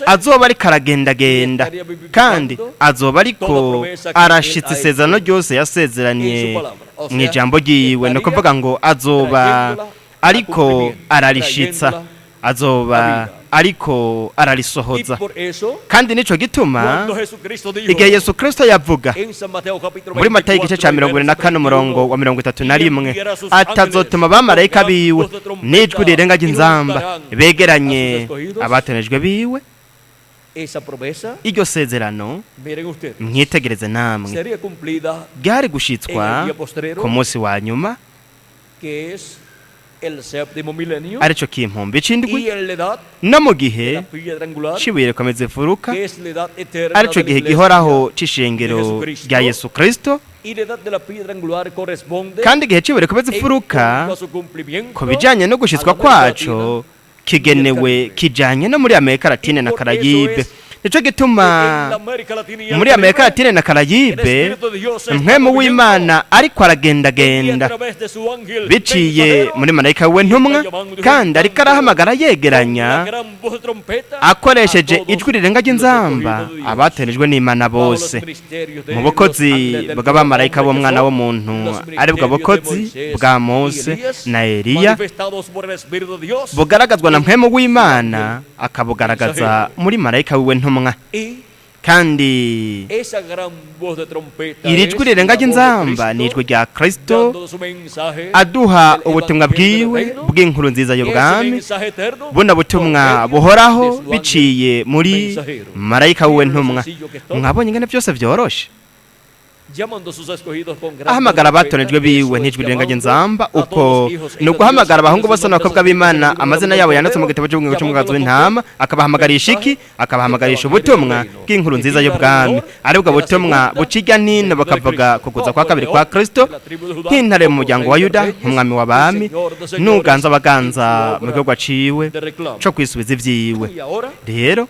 azoba ariko aragendagenda, kandi azoba ariko arashitsa isezerano ryose yasezeraniye mu ijambo ryiwe. Ni ukuvuga ngo azoba ariko ararishitsa, azoba ariko ararisohoza. Kandi nico gituma igihe Yesu Kristo yavuga muri Matayo igice ca 24 umurongo wa 31, atazotuma abamarayika biwe n'ijwi rirenga ry'inzamba begeranye abatonejwe biwe, iryo sezerano, mwitegereze namwe, ryari gushitswa ku munsi wa nyuma. El séptimo milenio arico kimpumbi c'indwi y en la edad no mu de gihe la piedra angular, c'ibuye rikomeza imfuruka que es la edad eterna arico de la gihe iglesia gihoraho c'ishengero rya Yesu Kristo. Y la edad de la piedra angular corresponde Kandi igihe c'ibuye rikomeza en imfuruka cuanto a su cumplimiento ku bijanye no gushitswa a la América kwaco kigenewe kijanye no muri Amerika Latine na Karayibe. Nico Latina. gituma En la América Latina y el muri Amerika Caribe, Latine na el Karayibe Espíritu de Dios se está mpwemu moviendo w'Imana ariko y a aragendagenda través de su ángel biciye mensajero, muri marayika we ntumwa, kandi ariko arahamagara yegeranya con la gran voz de trompeta, akoresheje a todos ijwi rirenga los ry'inzamba escogidos de Dios. abateranijwe n'Imana Bajo los bose ministerios de mu los bukozi ángeles del bw'abamarayika hombre que b'umwana son w'umuntu los aribwo ministerios de bukozi Moisés bwa y Mose Elías, na Eliya manifestados por el Espíritu de Dios, bugaragazwa na mpwemu w'Imana akabugaragaza muri marayika wiwe ntumwa. y Kandi esa gran voz de trompeta iri es jwi rirenga la voz de ry'inzamba ni Cristo, ijwi rya Kristo dando su mensaje aduha del ubutumwa Evangelio del bwiwe Reino, bw'inkuru nziza ese y'ubwami, mensaje eterno buno por butumwa medio buhoraho de su ángel biciye muri mensajero. marayika wiwe Miren lo ntumwa. sencillo que es todo. Mwabonye ingene byose vyoroshe? Llamando a sus escogidos con gran Ahamagara voz de abatorejwe trompeta, biwe eso es n'ijwi rirenga llamando ry'inzamba a todos uko los hijos e ni hijas de uguhamagara Dios, abahungu bose sus n'abakobwa nombres b'Imana escritos en el libro amazina del yabo yanditse mu Cordero, gitabo cy'ubugingo cy'umwagazi llamándolo w'intama, akabahamagarisha iki? Akabahamagarisha ubutumwa bw'inkuru nziza y'ubwami, aribwo butumwa buciga nino bakavuga kukuza kwa kabiri kwa Kristo nk'intare mu muryango wa Yuda, nk'umwami w'abami n'uganza abaganza mu gihugu aciwe de reclamo. co kwisubiza ivyiwe. Y ahora Rero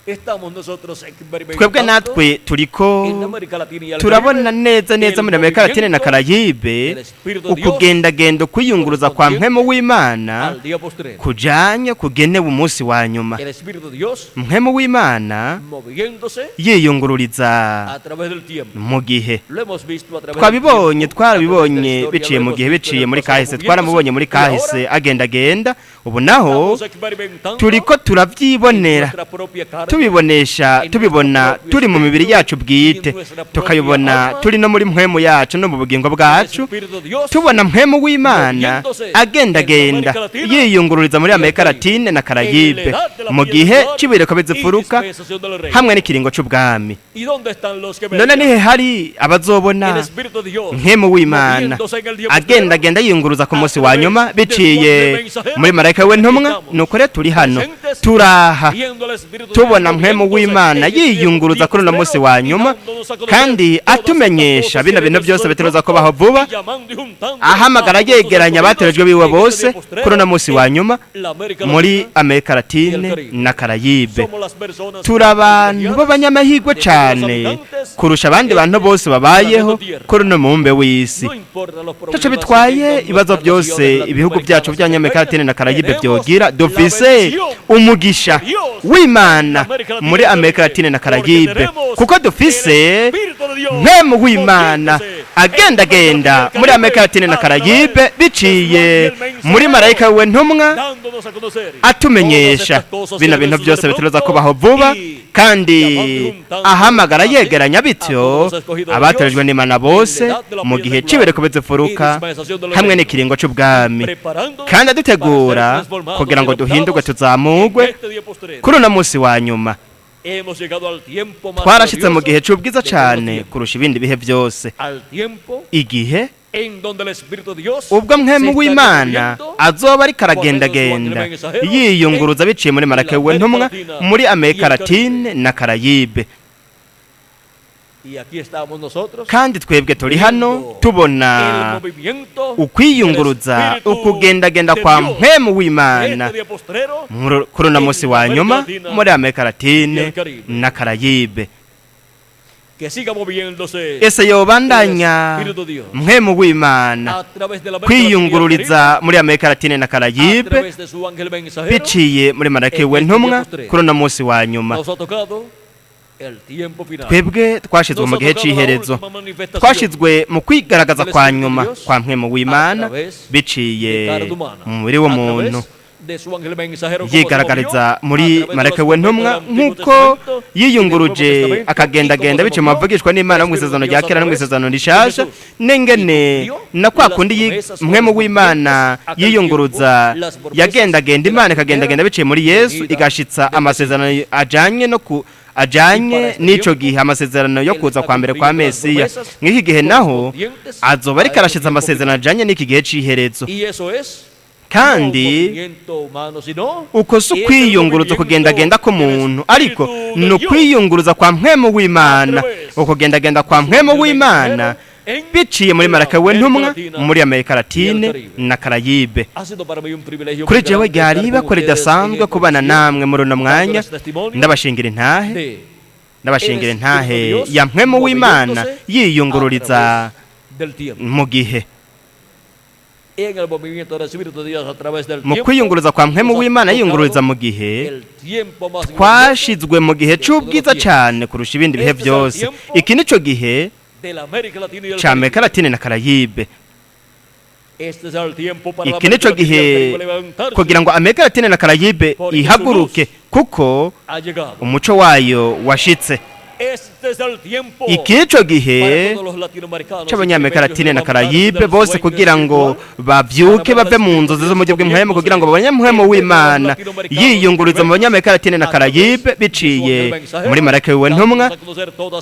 estamos nosotros twebwe experimentando natwe turiko en América Latina y el turabona Caribe neza neza muri Amerika Latine na Karayibe ukugendagenda ukwiyunguruza kwa mpwemu w'Imana al día postrero. kujanye kugenewe umunsi wa nyuma. El Espíritu de Dios Mpwemu w'Imana moviéndose yiyungururiza a través del tiempo. mu gihe Lo hemos visto a través del twabibonye tiempo, a través de la twarabibonye historia, biciye lo mu hemos gihe visto en biciye el muri pasado kahise moviéndose. twaramubonye muri Y kahise ahora agendagenda ubu naho estamos experimentando turiko turavyibonera nuestra propia carne, tubibonesha tubibona turi mu mibiri yacu bwite, tukabibona turi no muri mpwemu yacu no mu bugingo el bwacu, Espíritu de Dios tubona mpwemu w'Imana agendagenda yiyungururiza muri Amerika Latine na Karayibe mu gihe c'ibireko bizifuruka dispensación del reino. hamwe n'ikiringo c'ubwami. ¿Y dónde están los que None verán? nihe hari El abazobona Espíritu de Dios mpwemu w'Imana moviéndose en el día agendagenda yiyunguruza ku munsi wa nyuma biciye muri marayika we ntumwa? Nuko rero turi hano turaha viendo al Espíritu de tubona Dios mpwemu moviéndose w'Imana en el yiyunguruza kuri uno munsi wa nyuma dándonos a conocer kandi todas atumenyesha estas cosas bino que bintu deben byose suceder biteruza pronto, kubaho vuba, y llamando y juntando ahamagara a todos sus yegeranya escogidos abaterejwe biwe en este bose día postrero kuri uno munsi wa en nyuma la América muri Latina. Amerika Latine na Karayibe. Somos las personas Turi abantu b'abanyamahirwe cane kurusha abandi bantu bose babayeho kuri uno mubumbe w'isi. No importa los problemas Taco que bitwaye tengan ibibazo nuestras byose naciones ibihugu byacu latinoamericanas by'Abanyamerika Latine na Karayibe tenemos byogira la dufise bendición umugisha w'Imana muri Amerika Latine na Karayibe kuko dufise mpwemu w'Imana agendagenda muri Amerika Latine na Karayibe biciye muri marayika we ntumwa dándonos a conocer atumenyesha todas estas cosas bino que bintu deben byose suceder biteruza pronto kubaho vuba y kandi ahamagara así yegeranya a bityo todos los escogidos de abatorejwe Dios n'Imana en bose la edad de la mu piedra gihe angular c'ibireko bizifuruka y dispensación del hamwe reino. n'ikiringo c'ubwami Preparándonos kandi adutegura para ser transformados kugira ngo y duhindurwe adoptados tuzamugwe en este día postrero. kuri uno munsi wa nyuma. Hemos llegado al tiempo más Twarashitse mu glorioso gihe c'ubwiza de todos los cane tiempos. kurusha ibindi bihe byose, Al tiempo igihe en donde el Espíritu de Dios ubwo se mpwemu está w'Imana moviendo azoba ariko aragendagenda yiyunguruza biciye muri marayika we ntumwa muri Amerika Latine na Karayibe. Y aquí estamos nosotros Kandi twebwe turi hano tubona el movimiento ukwiyunguruza del Espíritu ukugendagenda de kwa Dios mpwemu w'Imana este día postrero kuri uno munsi wa nyuma muri Amerika Latine na Karayibe. que siga moviéndose Ese yobandanya mpwemu w'Imana a través de la América Latina y el Caribe, kwiyungururiza muri Amerika Latine na a Karayibe través de su ángel mensajero biciye muri marayika we ntumwa kuri uno munsi wa nyuma. nos ha tocado el tiempo final. Twebwe twashizwe Nos mu ha gihe tocado la c'iherezo, última manifestación twashizwe mu kwigaragaza del kwa Espíritu nyuma de Dios kwa mpwemu w'Imana a través biciye de carne humana, mu mubiri a w'umuntu través de su ángel mensajero, como se yigaragariza movió, muri a través de marayika los we ntumwa profetas del Antiguo nk'uko Testamento y del Nuevo yiyunguruje Testamento, y akagendagenda cómo se biciye mu movió bavugishwa n'Imana mu el Espíritu isezerano de rya Dios a kera no mu través isezerano de rishasha Jesús. n'ingene Y cumplió na kwa las kundi promesas mpwemu w'Imana correspondientes a aquel yiyunguruza tiempo, las promesas yagendagenda de la Imana ikagendagenda primera biciye muri Yesu venida igashitsa de amasezerano ajanye no ku Ajanye n'ico gihe, amasezerano yo kuza kwa mbere kwa Mesiya. Mw'iki gihe naho azoba ariko arashiza amasezerano ajanye n'iki gihe c'iherezo. Kandi uko si ukwiyunguruza kugendagenda k'umuntu, ariko ni ukwiyunguruza kwa Mpwemu w'Imana, ukugendagenda kwa Mpwemu w'Imana biciye muri marayika w'intumwa muri Amerika Latine na Karayibe. Kuri jewe ryari ibakwe ridasanzwe kubana namwe muri uno mwanya, ndabashingira intahe, ndabashingira intahe ya Mpwemu w'Imana yiyungururiza mu gihe. Mu kwiyunguruza kwa Mpwemu w'Imana yiyungururiza mu gihe, twashizwe mu gihe c'ubwiza cane kurusha ibindi bihe byose. Iki nico gihe ca Amerika Latine na Karayibe. Iki nico gihe kugira ngo Amerika Latine na Karayibe ihaguruke, kuko umuco wayo washitse. Iki nico gihe c'Abanyamerika Latine na Karayibe bose kugira ngo bavyuke bave mu nzozi zo mu buryo bw'impwemu, kugira ngo babone Mpwemu w'Imana yiyunguriza mu Banyamerika Latine na Karayibe biciye muri marayika w'intumwa,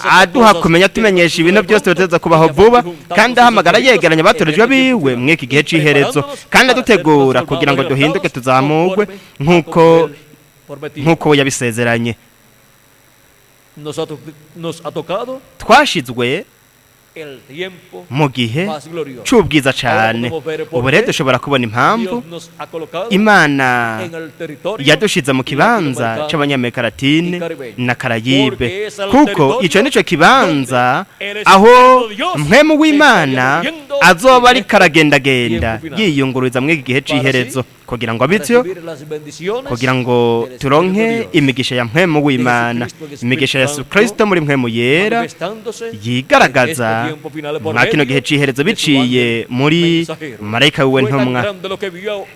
aduha kumenya, tumenyesha ibintu byose biteza kubaho vuba, kandi ahamagara yegeranya abatorejwe biwe mw'iki gihe c'iherezo, kandi adutegura kugira ngo duhinduke tuzamugwe nk'uko we yabisezeranye. Twashizwe mu gihe c'ubwiza cane. Ubu rero dushobora kubona impamvu Imana yadushize mu kibanza c'Abanyamerika Latine na Karayibe, kuko ico nico kibanza aho Mpwemu w'Imana azoba ariko aragendagenda yiyungururiza mw'iki gihe c'iherezo, kugira ngo bityo kugira ngo turonke imigisha ya Mpwemu w'Imana, imigisha ya Yesu Kristo muri Mpwemu Yera yigaragaza mwa kino gihe c'iherezo biciye muri marayika wiwe ntumwa.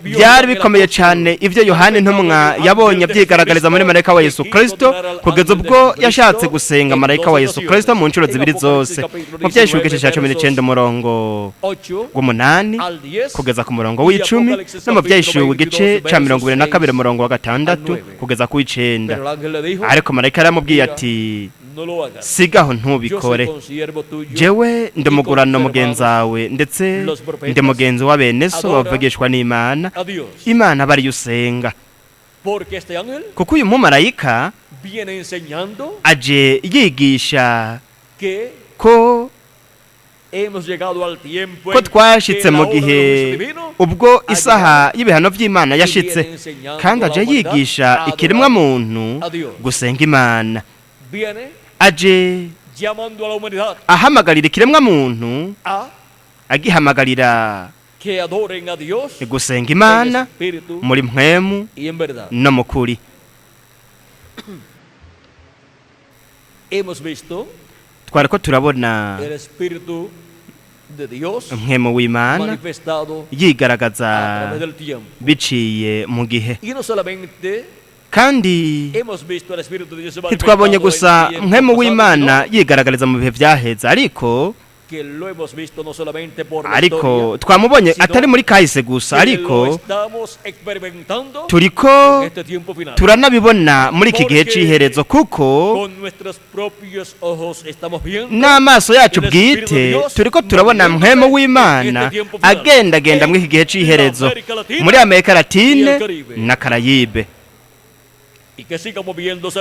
Byari bikomeye cyane ivyo Yohana intumwa yabonye byigaragariza muri marayika wa Yesu Kristo, kugeza ubwo yashatse gusenga marayika wa Yesu Kristo mu nshuro zibiri zose. Mu Vyahishuriwe igice ca 19 umurongo w'8 kugeza ku murongo w'10, no mu Vyahishuriwe igice ca 22 umurongo wa 6 kugeza ku 9. Ariko marayika yaramubwiye ati: "Sigaho, ntubikore. Jewe ndi umugurano mugenzawe, ndetse ndi mugenzi wa bene so bavugishwa n'Imana. Imana aba ariyo usenga." Kuko uyu mumarayika aje yigisha ko twashitse mu gihe ubwo isaha y'ibihano by'Imana yashitse, kandi aje yigisha ikiremwa muntu gusenga Imana. Aje ahamagarira ikiremwa muntu, agihamagarira gusenga Imana muri mpwemu no mu kuri. Twariko turabona Mpwemu w'Imana yigaragaza biciye mu gihe. Kandi ntitwabonye gusa Mpwemu w'Imana yigaragariza mu bihe vyaheze, ariko twamubonye atari muri kahise gusa, ariko turiko turanabibona muri iki gihe c'iherezo, kuko n'amaso yacu bwite turiko turabona Mpwemu w'Imana agendagenda muri iki gihe c'iherezo muri Amerika Latine na Karayibe.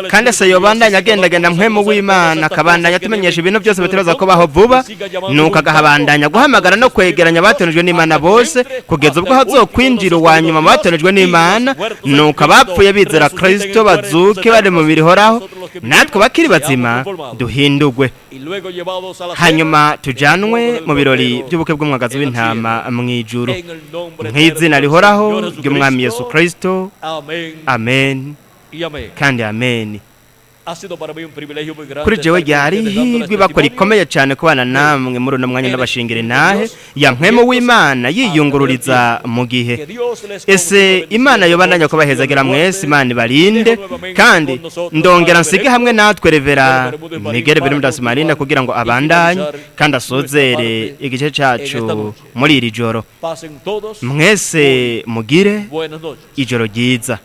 Kandi se yobandanya agendagenda Mpwemu w'Imana, akabandanya atumenyesha ibintu byose biteraza kubaho vuba, nuko agahabandanya guhamagara no kwegeranya abatonejwe n'Imana bose, kugeza ubwo hazokwinjira uwa nyuma mu batonejwe n'Imana, nuko abapfuye bizera Kristo bazuke bari mu mibiri ihoraho, natwe bakiri bazima duhindugwe, hanyuma tujanwe mu birori by'ubukwe bw'umwagazi w'intama mw'ijuru, nk'izina rihoraho ry'Umwami Yesu Kristo. Amen kandi amen. Kuri jewe ryari ihirwe ibakwe rikomeye cyane kubana namwe muri uno mwanya, n'abashingira intahe ya Mpwemu w'Imana yiyungururiza mu gihe. Ese Imana yobandanya kubahezagira mwese, Imana ibarinde. Kandi ndongera nsige hamwe natwe Revera Miguel Bermudez Marinda kugira ngo abandanye kandi asozere igice cacu muri iri joro. Mwese mugire ijoro ryiza.